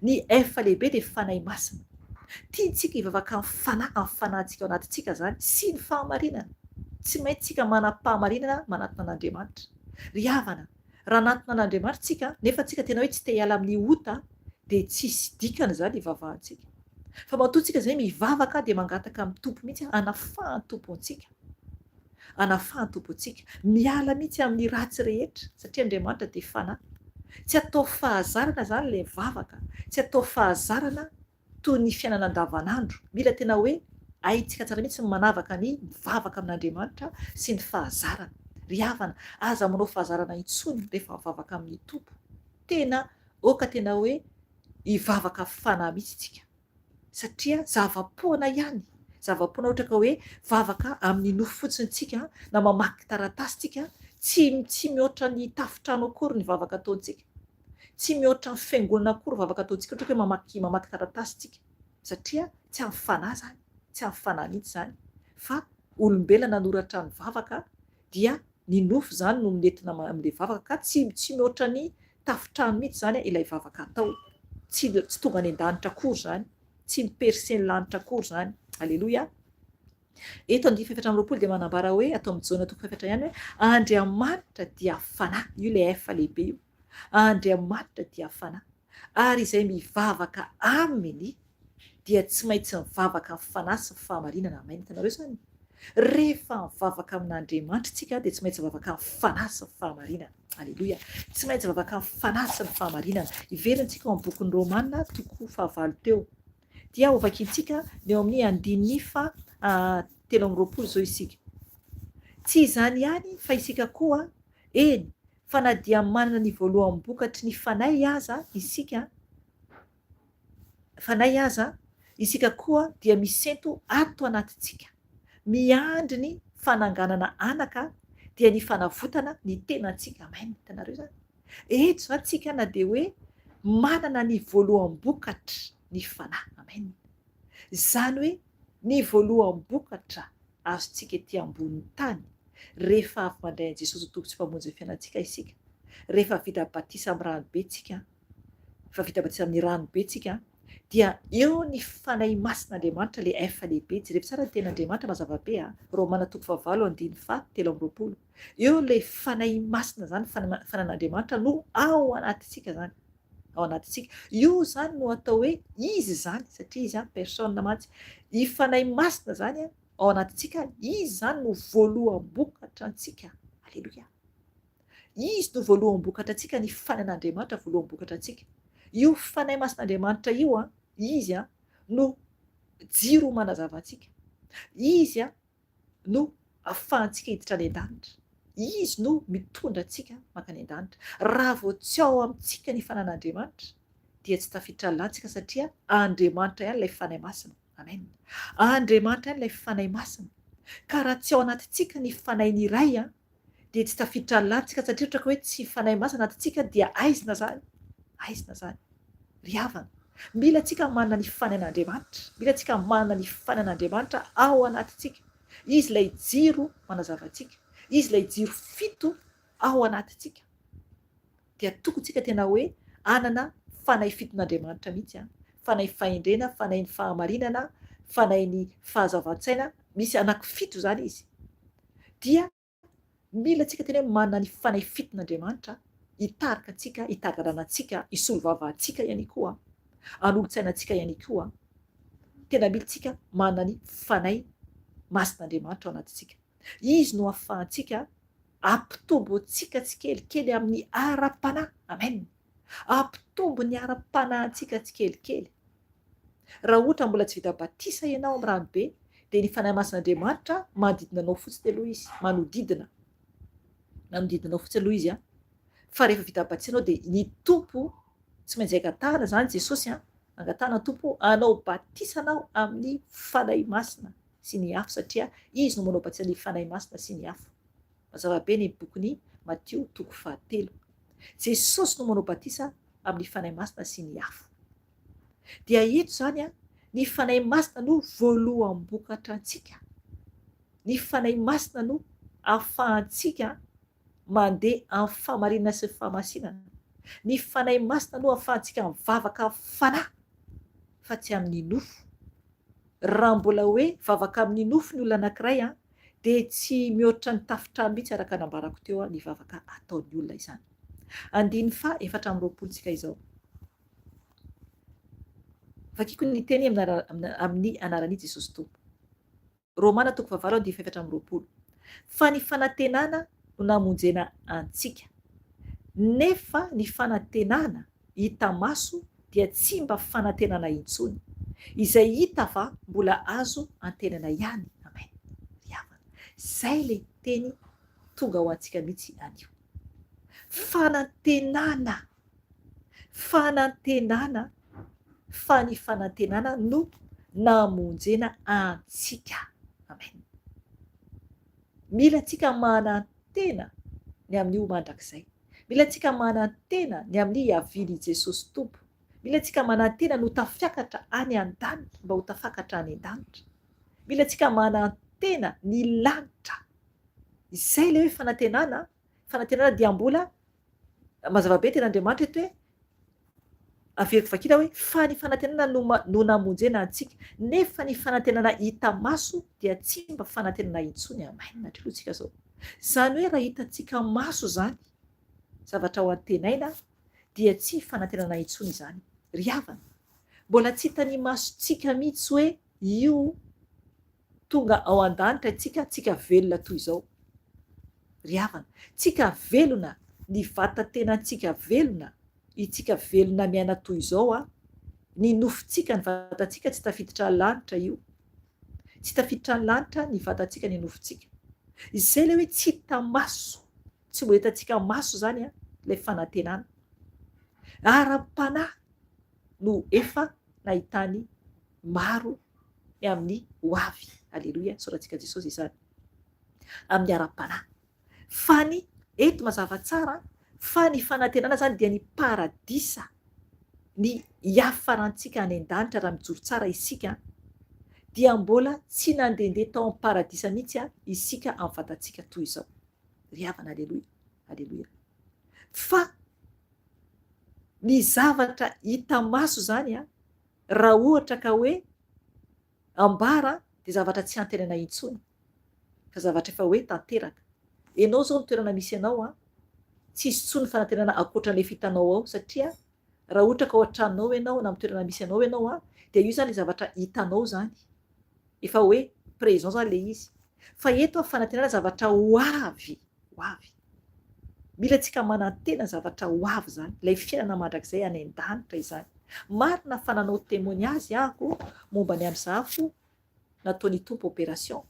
Ny F lehibe dia Fanahy Masina. Tiantsika hivavaka amin'ny Fanahy, amin'ny Fanahintsika ao anatintsika izany, sy ny fahamarinana. Tsy maintsy tsika manam-pahamarinana manatona an'Andriamanitra. Ry havana, raha hanatona an'Andriamanitra tsika, nefa tsika tena hoe tsy te hiala amin'ny ota, dia tsisy dikany izany hivavahantsika. Fa matoa tsika izay mivavaka dia mangataka amin'ny Tompo mihitsy hanafahan'ny Tompo antsika. Anafahan-Tompo antsika. Miala mihitsy amin'ny ratsy rehetra, satria Andriamanitra dia Fanahy. Tsy atao fahazarana izany ilay mivavaka, tsy atao fahazarana toy ny fiainana andavanandro. Mila tena hoe haintsika tsara mihitsy ny manavaka ny mivavaka amin'Andriamanitra sy ny fahazarana. Ry havana, aza manao fahazarana intsony rehefa mivavaka amin'ny Tompo. Tena aoka tena hoe hivavaka fanahy mihitsy isika. Satria zava-poana ihany, zava-poana ohatra ka hoe vavaka amin'ny nofo fotsiny tsika na mamaky taratasy tsika, tsy tsy mihoatra ny tafontrano akory ny vavaka ataontsika, tsy mihoatra ny fiangonana akory vavaka ataontsika ohatra ka hoe mamaky mamaky taratasy tsika, satria tsy amin'ny fanahy izany, tsy amin'ny fanahy mihitsy izany fa olombelona nanoratra ny vavaka dia ny nofo izany no nentina amin'ilay vavaka ka tsy tsy mihoatra ny tafontrano mihitsy izany ilay vavaka atao, tsy tsy tonga any an-danitra akory izany, tsy mi-percer ny lanitra akory izany. Aleloia! Eto andininy faha-24 dia manambara hoe, ato amin'ny Jaona toko fahefatra ihany hoe, Andriamanitra dia Fanahy, io ilay F lehibe io, Andriamanitra dia Fanahy, ary izay mivavaka Aminy dia tsy maintsy mivavaka amin'ny fanahy sy ny fahamarinana. Amen. Hitanareo izany? Rehefa mivavaka amin'Andriamanitra isika dia tsy maintsy mivavaka amin'ny fanahy sy ny fahamarinana. Aleloia. Tsy maintsy mivavaka amin'ny fanahy sy ny fahamarinana. Hiverina isika ao amin'ny bokin'ny Romana toko fahavalo teo. Dia hovakintsika ny eo amin'ny andininy faha 23 izao isika. Tsy izany ihany fa isika koa, eny, fa na dia manana ny voaloham-bokatry ny fanahy aza isika, Fanahy aza, isika koa dia misento ato anatintsika, miandry ny fananganana anaka dia ny fanavotana ny tenantsika. Amen. Hitanareo izany? Eto izany tsika na dia hoe manana ny voaloham-bokatry ny Fanahy. Amen. Izany hoe ny voaloham-bokatra azontsika ety ambonin'ny tany rehefa avy mandray an'i Jesosy ho Tompo sy Mpamonjy ny fiainantsika isika, rehefa vita batisa amin'ny rano be tsika, Efa vita batisa amin'ny rano be tsika an! Dia eo ny Fanahy Masin'Andriamanitra, ilay F lehibe. Jerevo tsara ny tenin'Andriamanitra mazava be a. Romana toko fahavalo andininy faha 23. Eo ilay Fanahy Masina izany, Fanahin'Andriamanitra no ao anatintsika izany. Ao anatintsika. Io izany no atao hoe izy izany, satria izy an, personne mantsy. I Fanahy Masina izany an, ao anatintsika, izy izany no voaloham-bokatra antsika. Aleloia. Izy no voaloham-bokatra antsika, ny Fanahin'Andriamanitra voaloham-bokatra antsika. Io Fanahy Masin'Andriamanitra io an, Izy an, no jiro manazava antsika. Izy an, no afahantsika hiditra any an-danitra. Izy no mitondra antsika mankany an-danitra. Raha vao tsy ao amintsika ny Fanahin'Andriamanitra, dia tsy tafiditra any lanitra isika satria Andriamanitra ihany ilay Fanahy Masina. Amen. Andriamanitra ihany ilay Fanahy Masina. Ka raha tsy ao anatintsika ny Fanahin'ny Ray an, dia tsy tafiditra any lanitra isika satria ohatra ka hoe tsy Fanahy Masina anatintsika dia aizina izany, aizina izany. Ry havana, mila antsika manana ny Fanahin'Andriamanitra, mila antsika manana ny Fanahin'Andriamanitra ao anatintsika. Izy ilay jiro manazava antsika, Izy ilay jiro fito ao anatintsika. Dia tokony tsika tena hoe hanana Fanahy fiton'Andriamanitra mihitsy an, Fanahy fahendrena, Fanahin'ny fahamarinana, Fanahin'ny fahazavan-tsaina, misy anaky fito izany izy. Dia mila antsika tena hoe manana ny Fanahy fiton'Andriamanitra hitarika antsika, hitari-dalana antsika, hisolo vava antsika ihany koa, hanolo-tsaina antsika ihany koa. Tena mila tsika manana ny Fanahy Masin'Andriamanitra ao anatintsika. Izy no ahafahantsika hampitombo antsika tsikelikely amin'ny ara-panahy. Amen. Hampitombo ny ara-panahintsika tsikelikely. Raha ohatra mbola tsy vita batisa ianao amin'ny rano be, dia ny Fanahy Masin'Andriamanitra manodidina anao fotsiny aloha izy, manodidina. Manodidina anao fotsiny aloha izy an. Fa rehefa vita batisa ianao dia ny Tompo tsy maintsy angatahana izany Jesosy an, angatahana ny Tompo hanao batisa anao amin'ny Fanahy Masina sy ny afo satria Izy no manao batisa ny Fanahy Masina sy ny afo. Mazava be ny bokin'i Matio toko fahatelo. Jesosy no manao batisa amin'ny Fanahy Masina sy ny afo. Dia eto izany an, ny Fanahy Masina no voaloham-bokatra antsika. Ny Fanahy Masina no ahafahantsika mandeha amin'ny fahamarinana sy ny fahamasinana. Ny Fanahy Masina no ahafahantsika mivavaka amin'ny Fanahy fa tsy amin'ny nofo. Raha mbola hoe vavaka amin'ny nofo ny olona anankiray an, dia tsy mihoatra ny tafontrano mihitsy araka nambarako teo ny vavaka ataon'ny olona izany. Andininy faha 24 tsika izao. Vakiko ny teny amin'ny anaran'i Jesosy Tompo. Romana toko fahavalo andininy faha 24. Fa ny fanantenana no namonjena antsika. Nefa ny fanantenana hita maso dia tsy mba fanantenana intsony. Izay hita va mbola azo antenana ihany. Amen. Ry havana, izay ilay teny tonga ho antsika mihitsy anio. Fanantenana. Fanantenana fa ny fanantenana no namonjena antsika. Amen. Mila antsika manantena ny amin'io mandrakizay. Mila antsika manantena ny amin'ny hiavian'i Jesosy Tompo. Mila antsika manantena ny ho tafiakatra any an-danitra, mba ho tafakatra any an-danitra. Mila antsika manantena ny lanitra. Izay ilay hoe fanantenana. Fanantenana dia mbola mazava be tenin'Andriamanitra eto hoe averiko vakiana hoe fa ny fanantenana no no namonjena antsika nefa ny fanantenana hita maso dia tsy mba fanantenana intsony. Amen. Hatreo aloha tsika zao. Izany hoe raha hitantsika maso izany zavatra ho antenaina dia tsy fanantenana intsony izany. Ry havana, mbola tsy hitan'ny masontsika mihitsy hoe io Tonga ao an-danitra itsika, tsika velona toy izao. Ry havana, tsika velona, ny vatan-tenantsika velona, itsika velona miaina toy izao an, ny nofontsika, ny vatantsika tsy tafiditra lanitra io. Tsy tafiditra ny lanitra ny vatantsika, ny nofontsika. Izay ilay hoe tsy hita maso, tsy mbola hitantsika maso izany an, ilay fanantenana. Ara-panahy no efa nahitany maro ny amin'ny ho avy. Aleloia, isaorantsika Jesosy izany. Amin'ny ara-panahy. Fa ny, eto mazava tsara, fa ny fanantenana izany dia ny paradisa, ny hiafarantsika any an-danitra raha mijoro tsara isika, dia mbola tsy nandehandeha tao amin'ny paradisa mihitsy isika amin'ny vatantsika toy izao. Ry havana, aleloia, aleloia. Fa ny zavatra hita maso izany an, Raha ohatra ka hoe ambara dia zavatra tsy antenaina intsony fa zavatra efa hoe tanteraka. Enao izao ny toerana misy anao an, tsy hisy intsony ny fanantenana ankoatra an'ilay efa hitanao ao satria raha ohatra ka ao an-tranonao ianao na amin'ny toerana misy anao ianao an, dia io izany ilay zavatra hitanao izany. Efa hoe présent izany ilay izy. Fa eto an, fanantenana zavatra ho avy, ho avy. Mila antsika manantena zavatra ho avy izany, ilay fiainana mandrakizay any an-danitra izany. Marina fa nanao témoignage aho momba ny amin'izafo nataon'i Tompo opération.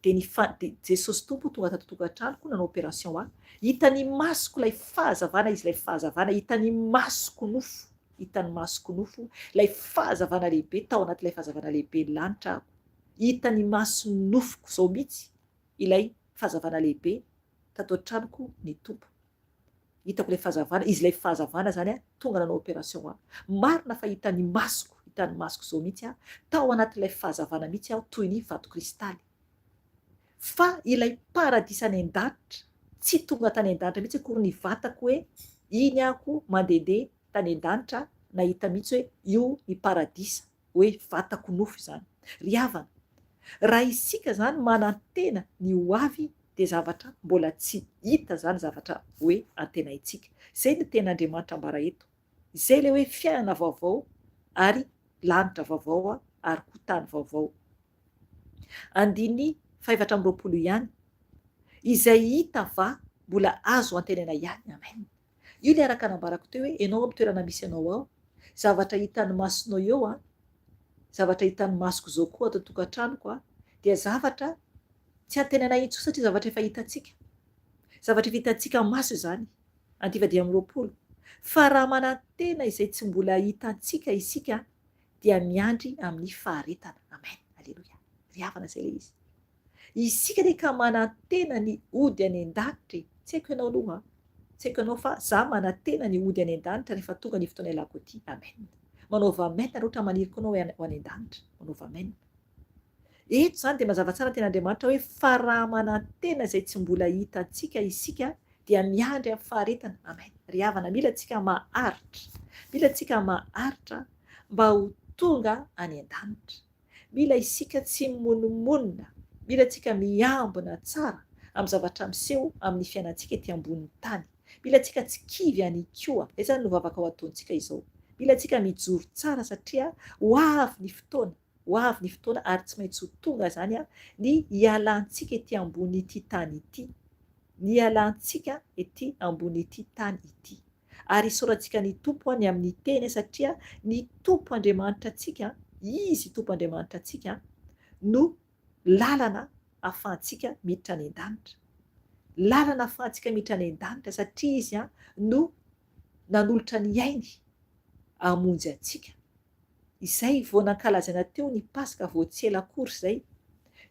Dia ny fa, dia Jesosy Tompo tonga tato tokantranoko nanao opération ahy. Hitan'ny masoko ilay fahazavana, Izy ilay fahazavana, hitan'ny masoko nofo, hitan'ny masoko nofo ilay fahazavana lehibe, tao anatin'ilay fahazavana lehibe ny lanitra aho. Hitan'ny mason'ny nofoko izao mihitsy ilay fahazavana lehibe tato an-tranoko ny Tompo. Hitako ilay fahazavana, izy ilay fahazavana izany an, tonga nanao opération ahy. Marina fa hitan'ny masoko, hitan'ny masoko izao mihitsy aho, tao anatin'ilay fahazavana mihitsy aho toy ny vato kristaly. Fa ilay paradisa any an-danitra, tsy tonga tany an-danitra mihitsy akory ny vatako hoe iny aho mandehandeha tany an-danitra nahita mihitsy hoe io ny paradisa. hoe vatako nofo izany. Ry havana, raha isika izany manantena ny ho avy dia zavatra mbola tsy hita izany zavatra hoe antenaintsika. Izay no tenin'Andriamanitra ambara eto. Izay ilay hoe fiainana vaovao ary lanitra vaovao ary koa tany vaovao. Andininy fahefatra amby 20 ihany. Izay hita va mbola azo antenaina ihany. Amen. Io ilay araka nambarako teo hoe ianao amin'ny toerana misy anao ao, zavatra hitan'ny masonao eo an, zavatra hitan'ny masoko izao koa ato an-tokantranoko an, dia zavatra tsy antenaina intsony satria zavatra efa hitantsika. Zavatra efa hitantsika maso izany. Andiva 25. Fa raha manantena izay tsy mbola hitantsika isika dia miandry amin'ny faharetana. Amen. Aleloia. Ry havana izay ilay izy. Isika anie ka manantena ny hody any an-danitra e! Tsy haiko ianao aloha an! Tsy haiko ianao fa za manantena ny hody any an-danitra rehefa tonga ny fotoana ialako aty. Amen! Manaova amen raha ohatra maniry koa anao ho any an-danitra. Manaova amen. Eto izany dia mazava tsara ny tenin'Andriamanitra hoe fa raha manantena izay tsy mbola hitantsika isika dia miandry amin'ny faharetana. Amen. Ry havana, mila antsika maharitra. Mila antsika maharitra mba ho tonga any an-danitra. Mila isika tsy mimonomonona, mila tsika miambina tsara amin'ny zavatra miseho amin'ny fiainantsika ety ambonin'ny tany. Mila tsika tsy kivy ihany koa. Izay izany no vavaka ho ataontsika izao. Mila tsika mijoro tsara satria ho avy ny fotoana, ho avy ny fotoana ary tsy maintsy ho tonga izany ny hialantsika ety ambonin'ity tany ity. Ny hialantsika ety ambonin'ity tany ity. Ary isaorantsika ny Tompo ny amin'ny teny satria ny Tompo Andriamanitra antsika, Izy Tompo Andriamanitra antsika no lalana ahafahantsika miditra any an-danitra. Lalana ahafahantsika miditra any an-danitra satria Izy no nanolotra ny ainy hamonjy antsika. Izay vao nankalazaina teo ny Paska vao tsy ela akory izay.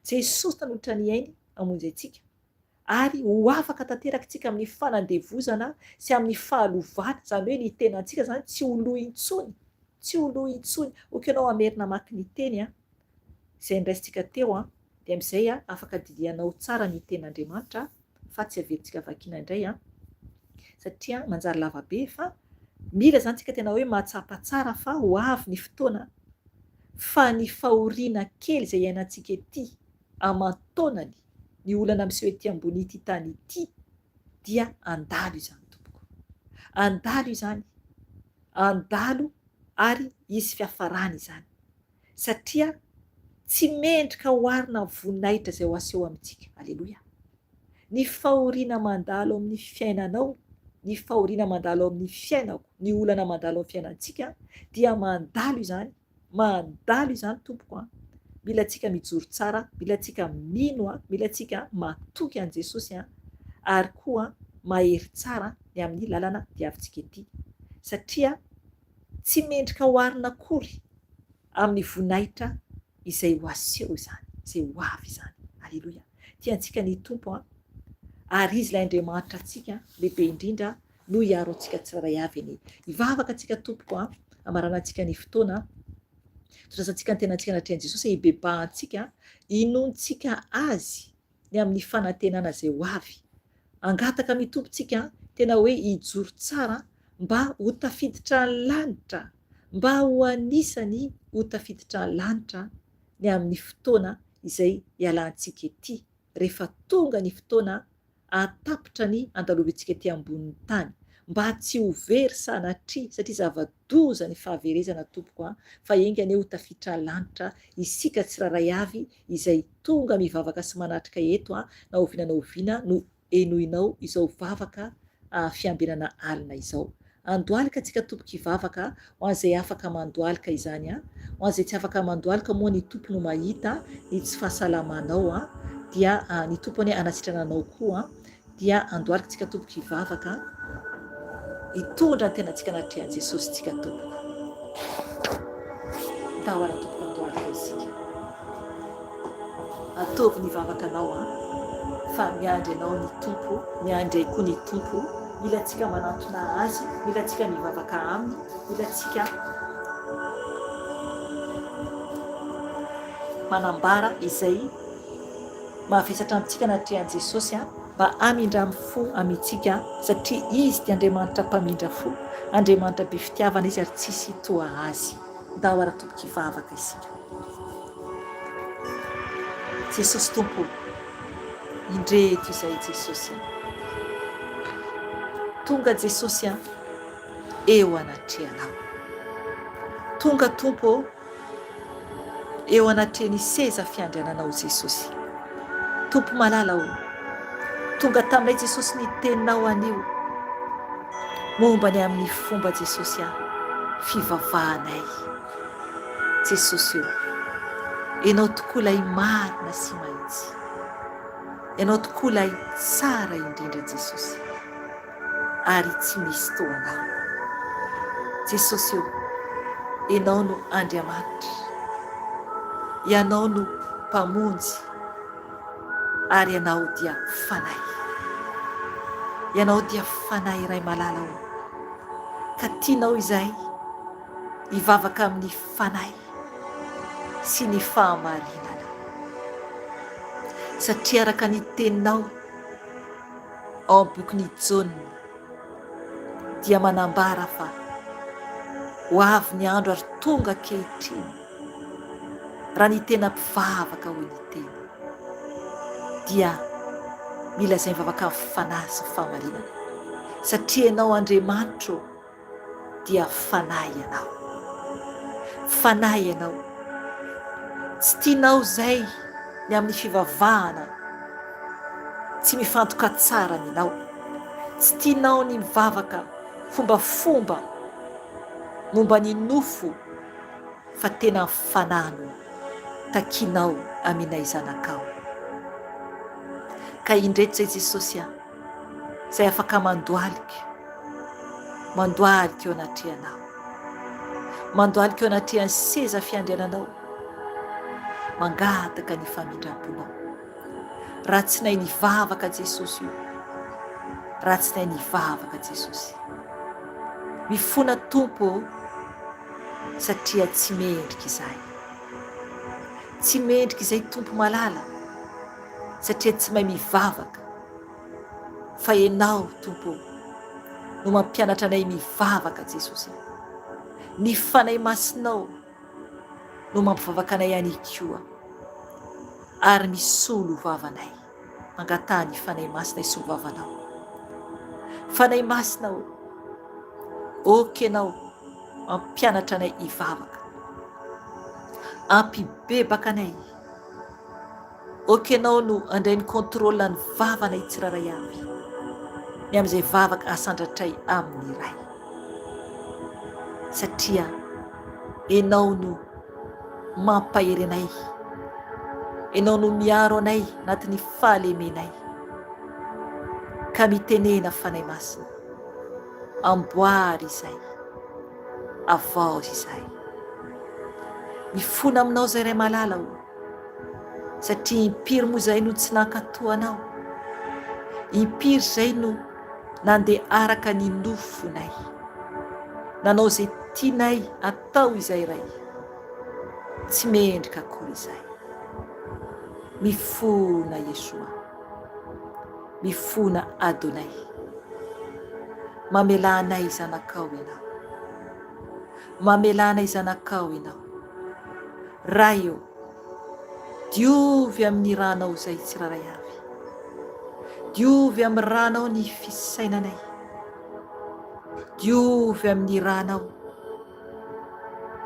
Jesosy nanolotra ny ainy hamonjy antsika. ary ho afaka tanteraka isika amin'ny fanandevozana sy amin'ny fahalovana, izany hoe ny tenantsika izany tsy ho lo intsony, tsy ho lo intsony. Ok ianao hamerina hamaky ny teny an, izay noraisintsika teo an, dia amin'izay an, afaka dilianao tsara ny tenin'Andriamanitra fa tsy averintsika vakiana indray an, satria manjary lava be fa mila izany tsika tena hoe mahatsapa tsara fa ho avy ny fotoana fa ny fahoriana kely izay iainantsika ety aman-taonany ny olana miseho ety ambon'ity tany ity dia handalo izany tompoko. Handalo izany, handalo ary hisy fiafarany izany. Satria tsy mendrika oharina amin'ny voninahitra izay ho aseho amintsika. Aleloia. Ny fahoriana mandalo amin'ny fiainanao, ny fahoriana mandalo amin'ny fiainako, ny olana mandalo amin'ny fiainantsika dia mandalo izany Mandalo izany tompoko a! Mila antsika mijoro tsara, mila antsika mino a, mila antsika matoky an'i Jesosy a, ary koa mahery tsara ny amin'ny lalana diavintsika ety. Satria tsy mendrika oharina akory amin'ny voninahitra izay ho aseho izany, izay ho avy izany. Aleloia! Tiantsika ny Tompo a, ary Izy ilay Andriamanitra antsika lehibe indrindra no hiaro antsika tsirairay avy anie. Hivavaka antsika tompoko a, hamaranantsika ny fotoana, tondrasantsika ny tenantsika anatrehan'i Jesosy, hibebahantsika, hinoantsika Azy ny amin'ny fanantenana izay ho avy. Hangataka amin'ny Tompo tsika tena hoe hijoro tsara mba ho tafiditra ny lanitra, mba ho anisany ho tafiditra lanitra ny amin'ny fotoana izay hialantsika ety, rehefa tonga ny fotoana hahatapitra ny andalovantsika ety ambonin'ny tany, mba tsy ho very sanatria, satria zava-doza ny fahaverezana tompoko a, fa enga anie ho tafiditra lanitra isika tsirairay avy izay tonga mivavaka sy manatrika eto a, na oviana na oviana no henoinao izao vavaka fiambenana alina izao. Andohalika tsika tompoko hivavaka ho an'izay afaka mandohalika izany an, ho an'izay tsy afaka mandohalika moa ny Tompo no mahita ny tsy fahasalamanao an, dia ny Tompo anie hanasitrana anao koa an, dia andohalika tsika tompoko hivavaka hitondra ny tenantsika anatrehan'i Jesosy tsika tompoko. Ndao ara tompoko andohalika isika. Ataovy ny vavakanao an, fa miandry anao ny Tompo, miandry ahy koa ny Tompo, mila antsika manantona Azy, mila antsika mivavaka Aminy, mila antsika manambara izay mahavesatra amintsika anatrehan'i Jesosy an, mba hamindra fo amintsika satria Izy dia Andriamanitra mpamindra fo, Andriamanitra be fitiavana Izy ary tsisy toa Azy. Ndao ara tompoko hivavaka isika. Jesosy Tompo o, indreto izay Jesosy a. Tonga Jesosy a, eo anatrehanao. Tonga Tompo o, eo anatrehan'ny seza fiandriananao Jesosy. Tompo malala o, tonga taminay Jesosy ny teninao anio momba ny amin'ny fomba Jesosy a, fivavahanay. Jesosy o, Ianao tokoa ilay marina sy mahitsy. Ianao tokoa ilay tsara indrindra Jesosy, ary tsy misy toa Anao. Jesosy o, Ianao no Andriamanitra. Ianao no Mpamonjy, ary Ianao dia Fanahy. Ianao dia Fanahy Ray malala o, ka tianao izahay. hivavaka amin'ny fanahy sy ny fahamarinana. Satria araka ny teninao ao amin'ny bokin'i Jaona dia manambara fa ho avy ny andro ary tonga ankehitriny raha ny tena mpivavaka hoy ny teny dia mila izay mivavaka amin'ny fanahy sy ny fahamarinana satria ianao Andriamanitro dia fanahy ianao. Fanahy ianao. Tsy tianao izay ny amin'ny fivavahana tsy mifantoka tsara aminao. Tsy tianao ny mivavaka fombafomba momba ny nofo fa tena fanahy no takianao aminay zanakao. Ka indreto izay Jesosy a, izay afaka mandohalika, mandohalika eo anatrehanao, mandohalika eo anatrehan'ny seza fiandriananao, mangataka ny famindram-ponao. Raha tsy nahay nivavaka Jesosy io, raha tsy nahay nivavaka Jesosy. Mifona Tompo ô, satria tsy mendrika izahay. Tsy mendrika izay Tompo malala, satria tsy mahay mivavaka, fa Ianao Tompo ô, no mampianatra anay mivavaka Jesosy. Ny Fanahy Masinao no mampivavaka anay ihany koa ary misolo vavanay. Angataha ny Fanahy Masina hisolo vavanao. Fanahy Masina ô, ok Ianao mampianatra anay hivavaka. Ampibebaka anay. Ok Ianao no handray ny contrôle ny vavanay tsirairay avy. Ny amin'izay vavaka asandratray amin'ny Ray. Satria Ianao no mampahery anay. Ianao no miaro anay anatin'ny fahalemenay. Ka mitenena Fanahy Masina. Amboary izay. Avaozy izahay. Mifona aminao izay Ray malala o. Satria impiry moa izahay no tsy nankatò anao. Impiry izay no nandeha araka ny nofonay. Nanao izay tianay atao izay Ray. Tsy mendrika akory izahay. Mifona Yeshua. Mifona Adonai. Mamelà anay zanakao Ianao. Mamelà anay zanakao Ianao. Ray ô, diovy amin'ny ranao izay tsirairay avy. Diovy amin'ny ranao ny fisainanay. Diovy amin'ny ranao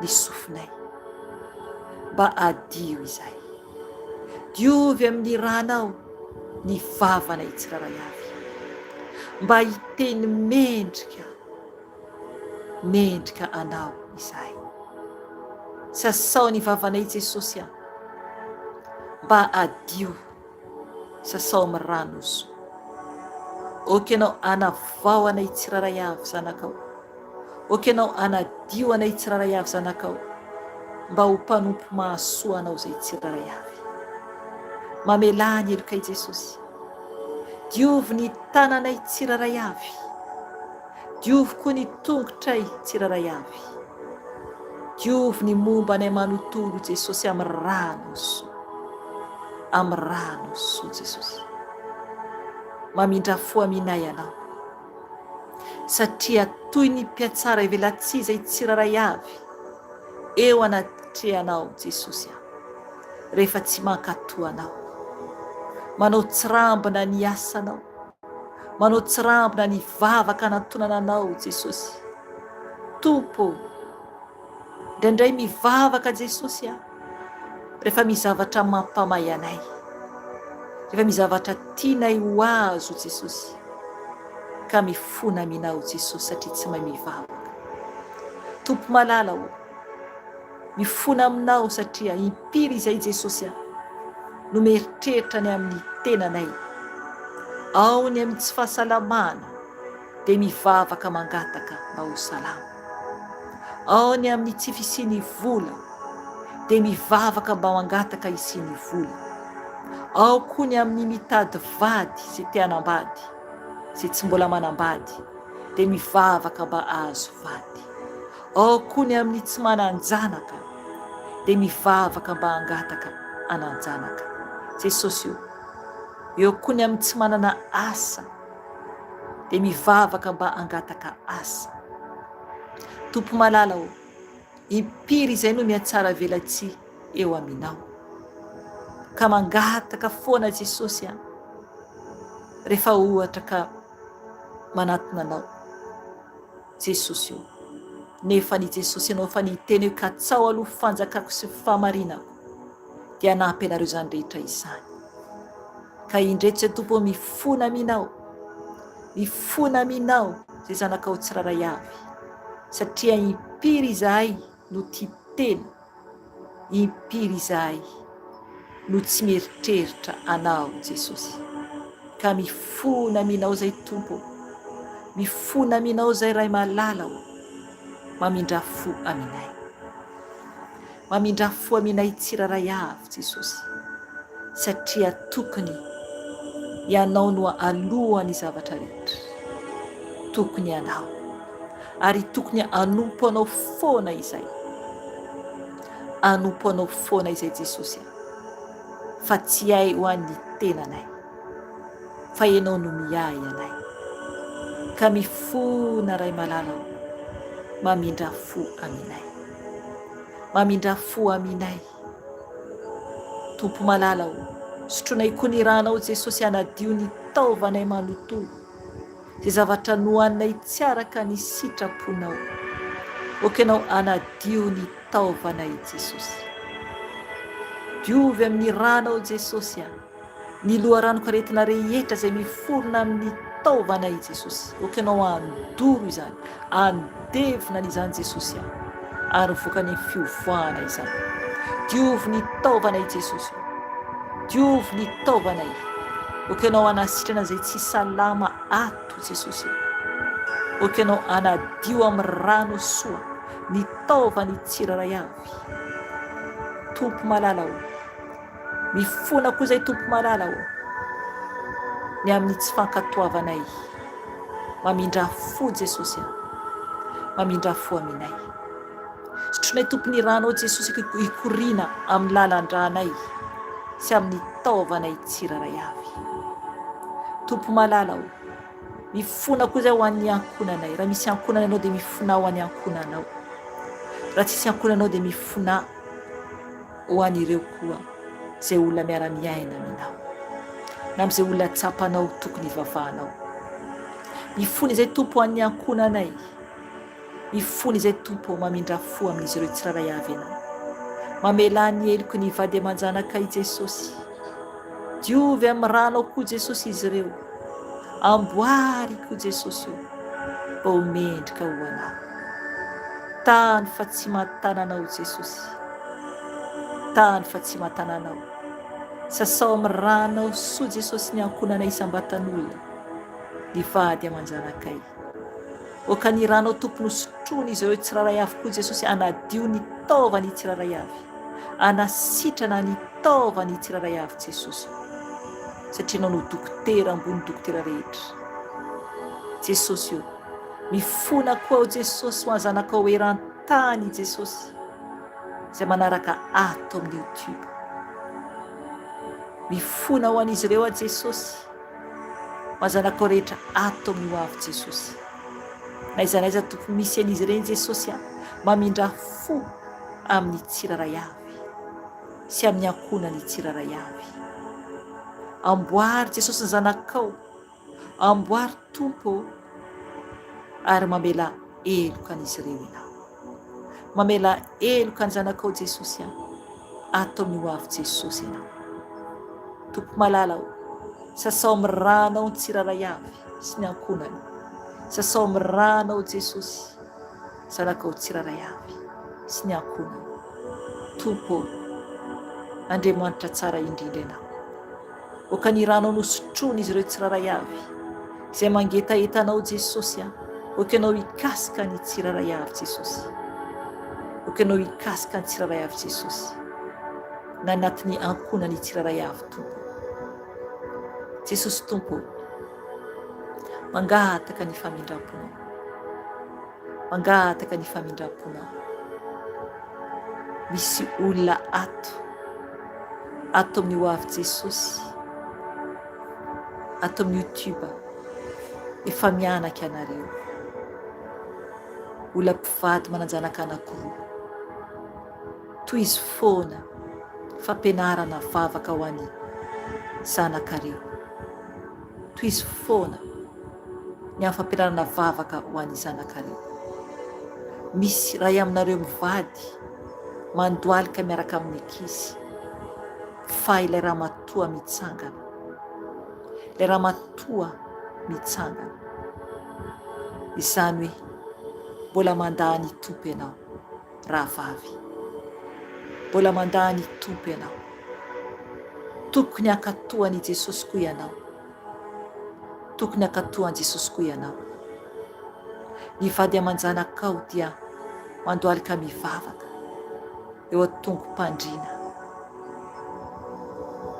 ny sofinay. Mba adio izahay. Diovy amin'ny ranao ny vavanay tsirairay avy. Mba hiteny mendrika mendrika anao izahay. Sasao ny vavanay Jesosy a. Mba adio. Sasao amin'ny rano zo. Ok ianao anavao anay tsirairay avy zanakao. Ok ianao anadio anay tsirairay avy zanakao mba ho mpanompo mahasoa anao izay tsirairay avy. Mamelà ny helokay Jesosy. Diovy ny tananay tsirairay avy. Diovy koa ny tongotray tsirairay avy. Diovy ny momba anay manontolo Jesosy amin'ny rano soa. Amin'ny rano soa Jesosy. Mamindra fo aminay Ianao. Satria toy ny mpiatsara ivelatsihy izay tsirairay avy eo anatrehanao Jesosy a. Rehefa tsy mankatò Anao. Manao tsirambina ny asanao. Manao tsirambina ny vavaka anantonana Anao Jesosy. Tompo ô! Indraindray mivavaka Jesosy a! Rehefa misy zavatra mampamay anay. Rehefa misy zavatra tianay ho azo Jesosy. Ka mifona aminao Jesosy satria tsy mahay mivavaka. Tompo malala ô! Mifona aminao satria impiry izay Jesosy a! No mieritreritra ny amin'ny tenanay. Ao ny amin'ny tsy fahasalamana dia mivavaka mangataka mba ho salama. Ao ny amin'ny tsy fisian'ny vola dia mivavaka mba mangataka hisian'ny vola. Ao koa ny amin'ny mitady vady sy te hanambady sy tsy mbola manambady dia mivavaka mba hahazo vady. Ao koa ny amin'ny tsy manan-janaka dia mivavaka mba hangataka hanan-janaka. Jesosy o! Eo koa ny amin'ny tsy manana asa dia mivavaka mba hangataka asa. Tompo malala o! Impiry izay no mihatsara velatsihy eo aminao. Ka mangataka foana Jesosy a! Rehefa ohatra ka manatona anao. Jesosy o! Nefa ny Jesosy ianao fa niteny hoe katsao aloha fanjakako sy fahamarinako dia hanampy anareo izany rehetra izany. Ka indreto izay Tompo o mifona aminao, mifona aminao izay zanakao tsirairay avy satria impiry izahay no tia tena Impiry izahay no tsy mieritreritra Anao Jesosy ka mifona aminao izay Tompo ô, mifona aminao izay Ray malala ô, mamindrà fo aminay. Mamindrà fo aminay tsirairay avy Jesosy satria tokony Ianao no alohan'ny zavatra rehetra. Tokony Ianao. Ary tokony hanompo Anao foana izay. Hanompo Anao foana izay Jesosy a. Fa tsy hay ho an'ny tenanay. Fa Ianao no miahy anay. Ka mifona Ray malala o. Mamindrà fo aminay. Mamindrà fo aminay. Tompo malala o. Sotronay koa ny ranao Jesosy hanadio ny taovanay manontolo. Izay zavatra nohaninay tsy araka ny sitraponao. Ok Ianao hanadio ny taovanay Jesosy. Diovy amin'ny ranao Jesosy a. Ny loharanonkaretina rehetra izay miforona amin'ny taovanay Jesosy. Ok Ianao handoro izany, handevona an'izany Jesosy a. Ary mivoaka any amin'ny fiovoahana izany. Diovy ny taovanay Jesosy o. Diovy ny taovanay. Ok Ianao hanasitrana izay tsy salama ato Jesosy o. Ok Ianao hanadio amin'ny rano soa ny taovan'ny tsirairay avy. Tompo malala o. Mifona koa izay Tompo malala o. Ny amin'ny tsy fankatoavanay. Mamindrà fo Jesosy a. Mamindrà fo aminay. Sotronay Tompo ny ranao Jesosy hikoriana amin'ny lalan-dranay sy amin'ny taovanay tsirairay avy. Tompo malala o, mifona koa izay ho an'ny ankohonanay. Raha misy ankohonana ianao dia mifona ho an'ny ankohonanao. Raha tsisy ankohonanao dia mifonà ho an'ireo koa izay olona miara-miaina aminao na amin'izay olona tsapanao tokony hivavahanao. Mifona izay Tompo ho an'ny ankohonanay. Mifona izay Tompo ô, mamindrà fo amin'izy ireo tsirairay avy Ianao. Mamelà ny heloky ny vady aman-janakay Jesosy. Diovy amin'ny rànao koa Jesosy izy ireo. Amboary koa Jesosy ô, mba ho mendrika ho Anao. Tano fa tsy mahatana Anao Jesosy. Tano fa tsy mahatana Anao. Sasao amin'ny rànao soa Jesosy ny ankohonanay isam-batan'olona, ny vady aman-janakay. Oka ny ranao Tompo no sotroin izy ireo tsirairay avy koa Jesosy anadio ny taovany tsirairay avy anasitrana ny taovany tsirairay avy Jesosy o satria Ianao no dokotera ambony dokotera rehetra Jesosy o mifona koa aho Jesosy ho an zanakao eran tany Jesosy izay manaraka ato amin'ny youtube mifona ho an'izy ireo aho Jesosy Ho zanakao rehetra ato amin'ny ho avy Jesosy. N'aiza n'aiza Tompo misy an'izy ireny Jesosy a, mamindrà fo amin'ny tsirairay avy sy amin'ny ankohonany tsirairay avy. Amboary Jesosy ny zanakao, amboary Tompo ô, ary mamelà heloka an'izy ireo Ianao. Mamelà heloka ny zanakao Jesosy a, ato amin'ny ho avy Jesosy Ianao. Tompo malala o, sasao amin'ny rànao ny tsirairay avy sy ny ankohonany. Sasao amin'ny rànao Jesosy, zanakao tsirairay avy sy ny ankohonany. Tompo o, Andriamanitra tsara indrindra Ianao. Oka ny ranao nosotroiny izy ireo tsirairay avy izay mangetaheta anao Jesosy a, oka ianao hikasika ny tsirairay avy Jesosy, oka ianao hikasika ny tsirairay avy Jesosy, na anatin'ny ankohonany tsirairay avy Tompo. Jesosy Tompo, mangataka ny famindram-ponao, mangataka ny famindram-ponao. Misy olona ato, ato amin'ny Ho Avy Jesosy, ato amin'ny YouTube, efa mianaka ianareo. Olona mpivady manan-janaka anankiroa. Tohizo foana fampianarana vavaka ho an'ny zanakareo. Tohizo foana ny amin'ny fampianarana vavaka ho an'ny zanakareo. Misy iray aminareo mivady mandohalika miaraka amin'ny ankizy fa ilay ramatoa mitsangana. Ilay ramatoa mitsangana. Izany hoe mbola mandà ny Tompo ianao, rahavavy. Mbola mandà ny Tompo ianao. Tokony hankatò an'i Jesosy koa ianao. Tokony hankatò an'i Jesosy koa ianao. Ny vady aman-janakao dia mandohalika mivavaka eo an-tongom-pandriana,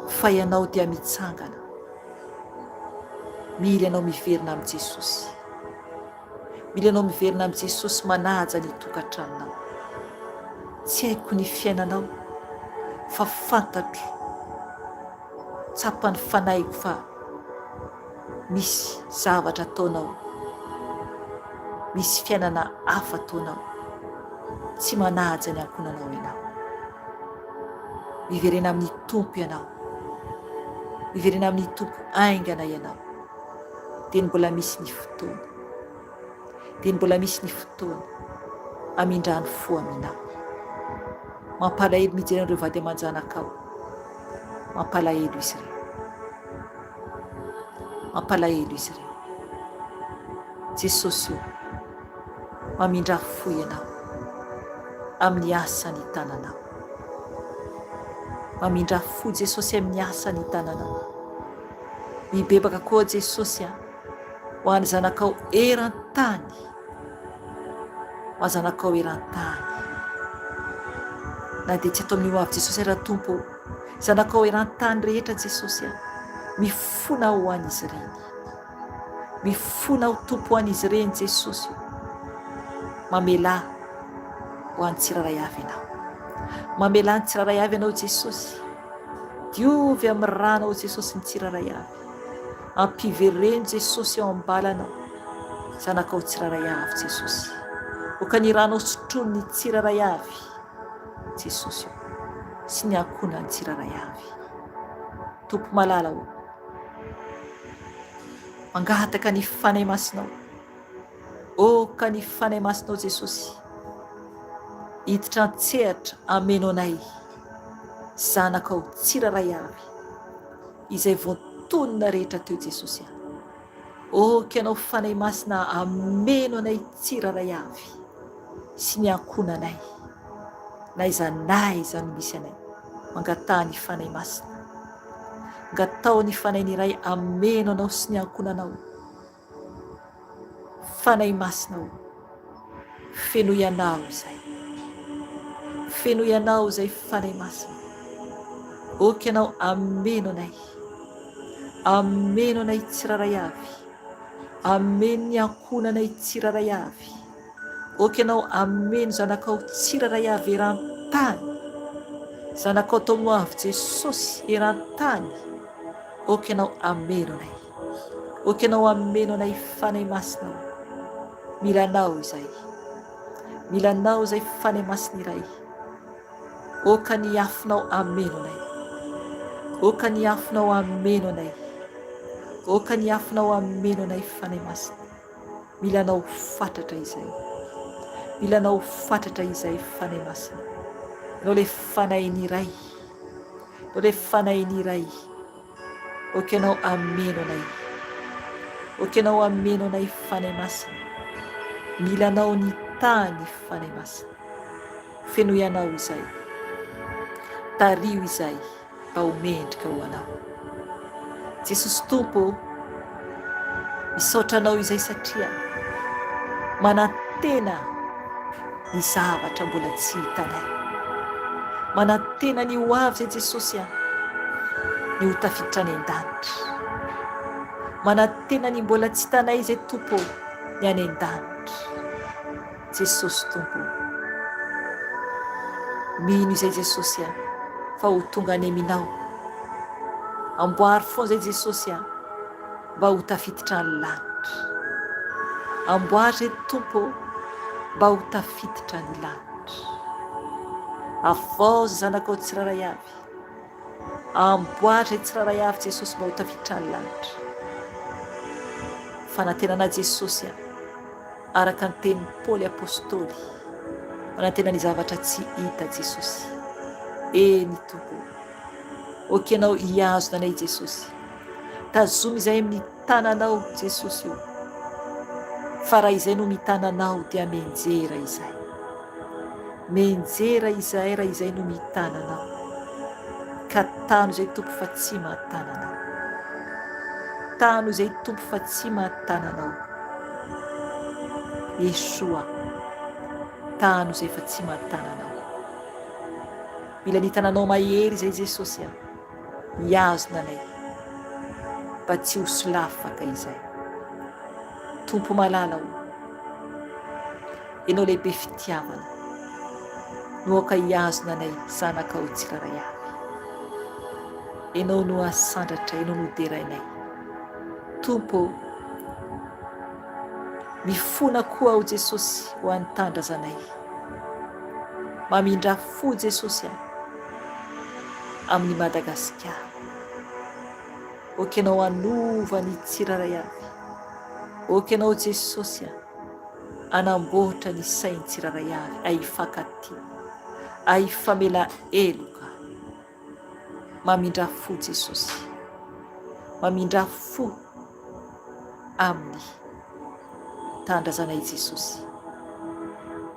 fa ianao dia mitsangana. Mila ianao miverina amin'i Jesosy. Mila ianao miverina amin'i Jesosy manaja ny tokantranonao. Tsy haiko ny fiainanao fa fantatro Tsapan'ny fanahiko fa misy zavatra ataonao, misy fiainana hafa ataonao. Tsy manaja ny ankohonanao ianao. Miverena amin'ny Tompo ianao. Miverena amin'ny Tompo haingana ianao. Dia mbola misy ny fotoana. Dia mbola misy ny fotoana hamindrany fo aminao. Mampalahelo mijery an'ireo vady aman-janakao. Mampalahelo izy ireo. Mampalahelo izy ireo. Jesosy o, mamindrà fo Ianao amin'ny asan'ny tananao. Mamindrà fo Jesosy amin'ny asan'ny tananao. Mibebaka koa Jesosy a. Ho an'ny zanakao eran-tany, ho an'ny zanakao eran-tany. Na dia tsy ato amin'ny ho avy Jesosy ara Tompo ô, zanakao eran-tany rehetra Jesosy a, mifona aho ho an'izy ireny. Mifona aho Tompo ho an'izy ireny Jesosy ô. Mamelà ho an'ny tsirairay avy Ianao. Mamelà ny tsirairay avy Ianao Jesosy. Diovy amin'ny ranao Jesosy ny tsirairay avy. Ampivereno Jesosy ao am-balanao zanakao tsirairay avy Jesosy. Oka ny ranao sotroin'ny tsirairay avy Jesosy o, sy ny ankohonany tsirairay avy. Tompo malala o, mangataka ny Fanahy Masinao, oka ny Fanahy Masinao Jesosy hiditra an-tsehatra hameno anay zanakao tsirairay avy izay voatonona rehetra teo Jesosy a. Ok Ianao Fanahy Masina hameno anay tsirairay avy sy ny ankohonanay n'aiza n'aiza no misy anay. Mangataha ny Fanahy Masina. Angataho ny Fanahin'ny Ray hameno anao sy ny ankohonanao. Fanahy Masina ô, fenoy anao izay. Fenoy anao izay Fanahy Masina. Ok Ianao hameno anay. Ameno anay tsirairay avy. Ameno ny ankohonanay tsirairay avy. Ok ianao ameno zanakao tsirairay avy eran-tany. Zanakao tomoavy Jesosy eran-tany. Ok ianao ameno anay. Ok ianao ameno anay Fanahy Masina o. Mila anao izahay. Mila anao izay Fanahy Masina iray. Oka ny afonao hameno anay. Oka ny afonao hameno anay. Oka ny afonao hameno anay Fanahy Masina. Mila anao fatratra izay. Mila anao fatratra izay Fanahy Masina. Ianao ilay Fanahin'ny Ray. Ianao ilay Fanahin'ny Ray. Ok ianao hameno anay. Ok ianao hameno anay Fanahy Masina. Mila anao ny tany Fanahy Masina. Fenoy anao izay. Tariho izay mba ho mendrika ho anao. Jesosy Tompo ô, misaotra anao izay satria manantena ny zavatra mbola tsy hitanay. Manantena ny ho avy izay Jesosy a, ny ho tafiditra any an-danitra. Manantena ny mbola tsy hitanay izay Tompo ô, ny any an-danitra. Jesosy Tompo o. Mino izay Jesosy a, fa ho tonga any aminao. Amboary foana izay Jesosy a, mba ho tafiditra any lanitra. Amboary izay Tompo o, mba ho tafiditra any lanitra. Avaozy zanakao tsirairay avy. Amboary izay tsirairay avy Jesosy mba ho tafiditra any lanitra. Fanantenana Jesosy a. Araka ny tenin'i Paoly Apostoly, manantena ny zavatra tsy hita Jesosy. Eny Tompo ô. Ok Ianao hihazona anay Jesosy. Tazomy izahay amin'ny tananao Jesosy ô. Fa raha izay no mitana Anao dia mianjera izahay. Mianjera izahay raha izay no mitana Anao. Ka tano izay Tompo fa tsy mahatana Anao. Tano izay Tompo fa tsy mahatana Anao. Yeshua, tano izay fa tsy mahatana Anao. Mila ny tananao mahery izay Jesosy a, hihazona anay mba tsy ho solafaka izay. Tompo malala o, Ianao lehibe fitiavana no aoka hihazona anay zanakao tsirairay avy. Ianao no asandratra, Ianao no derainay. Tompo ô, mifona koa aho Jesosy ho an'ny tanindrazanay. Mamindrà fo Jesosy a, amin'i Madagasikara. Ok Ianao hanova ny tsirairay avy. Ok Ianao Jesosy a, hanamboatra ny sain'ny tsirairay avy, ahifankatia, ahifamela heloka. Mamindrà fo Jesosy. Mamindrà fo amin'ny tanindrazanay Jesosy.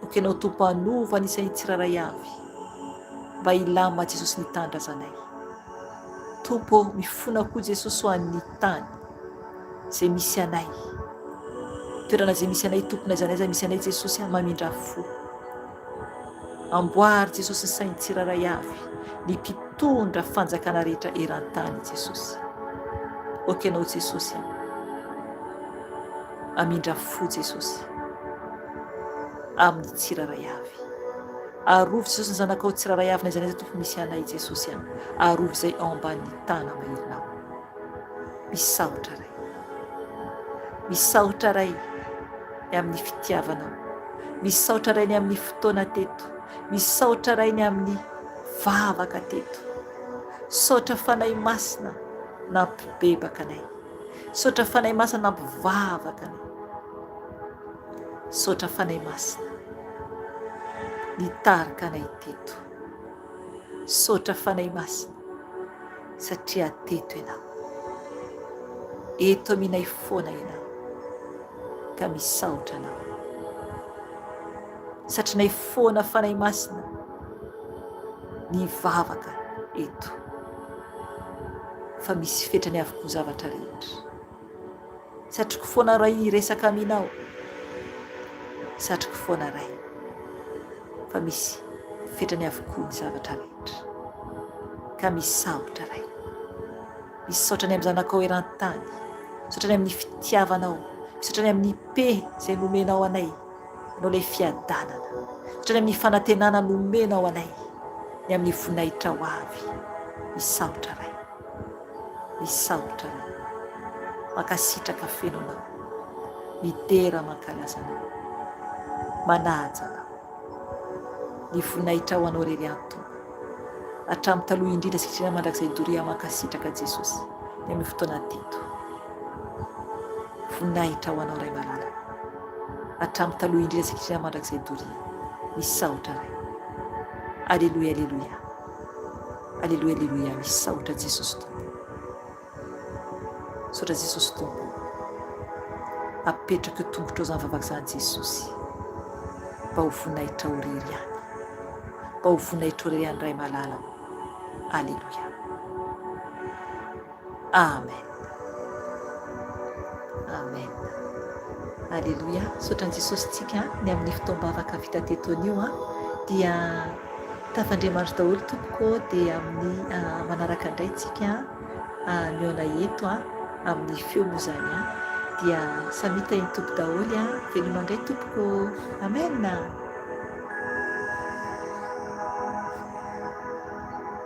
Ok Ianao Tompo hanova ny sain'ny tsirairay avy mba hilamina Jesosy ny tanindrazanay. Tompo ô, mifona koa Jesosy ho an'ny tany izay misy anay. Toerana izay misy anay Tompo n'aiza n'aiza misy anay Jesosy a, mamindrà fo. Amboary Jesosy ny sain'ny tsirairay avy, ny mpitondra fanjakana rehetra eran-tany Jesosy. Ok Ianao Jesosy a. Amindra fo Jesosy amin'ny tsirairay avy. Arovy Jesosy ny zanakao tsirairay avy n'aiza n'aiza Tompo misy anay Jesosy a. Arovy izay ao ambanin'ny tana maherinao. Misaotra Ray. Misaotra Ray ny amin'ny fitiavanao. Misaotra Ray ny amin'ny fotoana teto. Misaotra Ray ny amin'ny vavaka teto. Saotra Fanahy Masina nampibebaka anay. Saotra Fanahy Masina nampivavaka anay. Saotra Fanahy Masina nitarika anay teto. Saotra Fanahy Masina satria teto Ianao. Eto aminay foana Ianao ka misaotra Anao. Satrinay foana Fanahy Masina ny vavaka eto fa misy fetrany avokoa zavatra rehetra. Satriko foana Ray hiresaka aminao. Satriko foana Ray fa misy fetrany avokoa ny zavatra rehetra. Ka misaotra Ray. Misaotra ny amin'ny zanakao eran-tany. Misaotra ny amin'ny fitiavanao. Misaotra ny amin'ny paix izay nomenao anay. Ianao ilay fiadanana. Misaotra ny amin'ny fanantenana nomenao anay. Ny amin'ny voninahitra ho avy. Misaotra Ray. Misaotra Anao. Mankasitraka feno Anao. Midera mankalaza Anao. Manaja Anao. Ny voninahitra ho Anao irery ihany Tompo. Hatramin'ny taloha indrindra sy hatreny mandrakizay doria mankasitraka Jesosy ny amin'ny fotoana teto. Voninahitra ho Anao Ray malala. Hatramin'ny taloha indrindra sy hatreny mandrakizay doria. Misaotra Ray. Aleloia aleloia. Aleloia aleloia misaotra Jesosy Tompo Misaotra Jesosy Tompo Apetrako eo tongotrao zany vavaka zany Jesosy Mba ho voninahitra ho rery ihany Mba ho voninahitra ho rery ihany Ray malala o Aleloia Amen Amen Aleloia Misaotra an'i Jesosy tsika ny amin'ny fotoam-bavaka vita teto anio an dia tafandriamandry daholo tompoko dia amin'ny manaraka indray tsika mihaona eto an amin'ny feo moa izany an dia samia tahin'ny Tompo daholo an veloma indray tompoko Amen.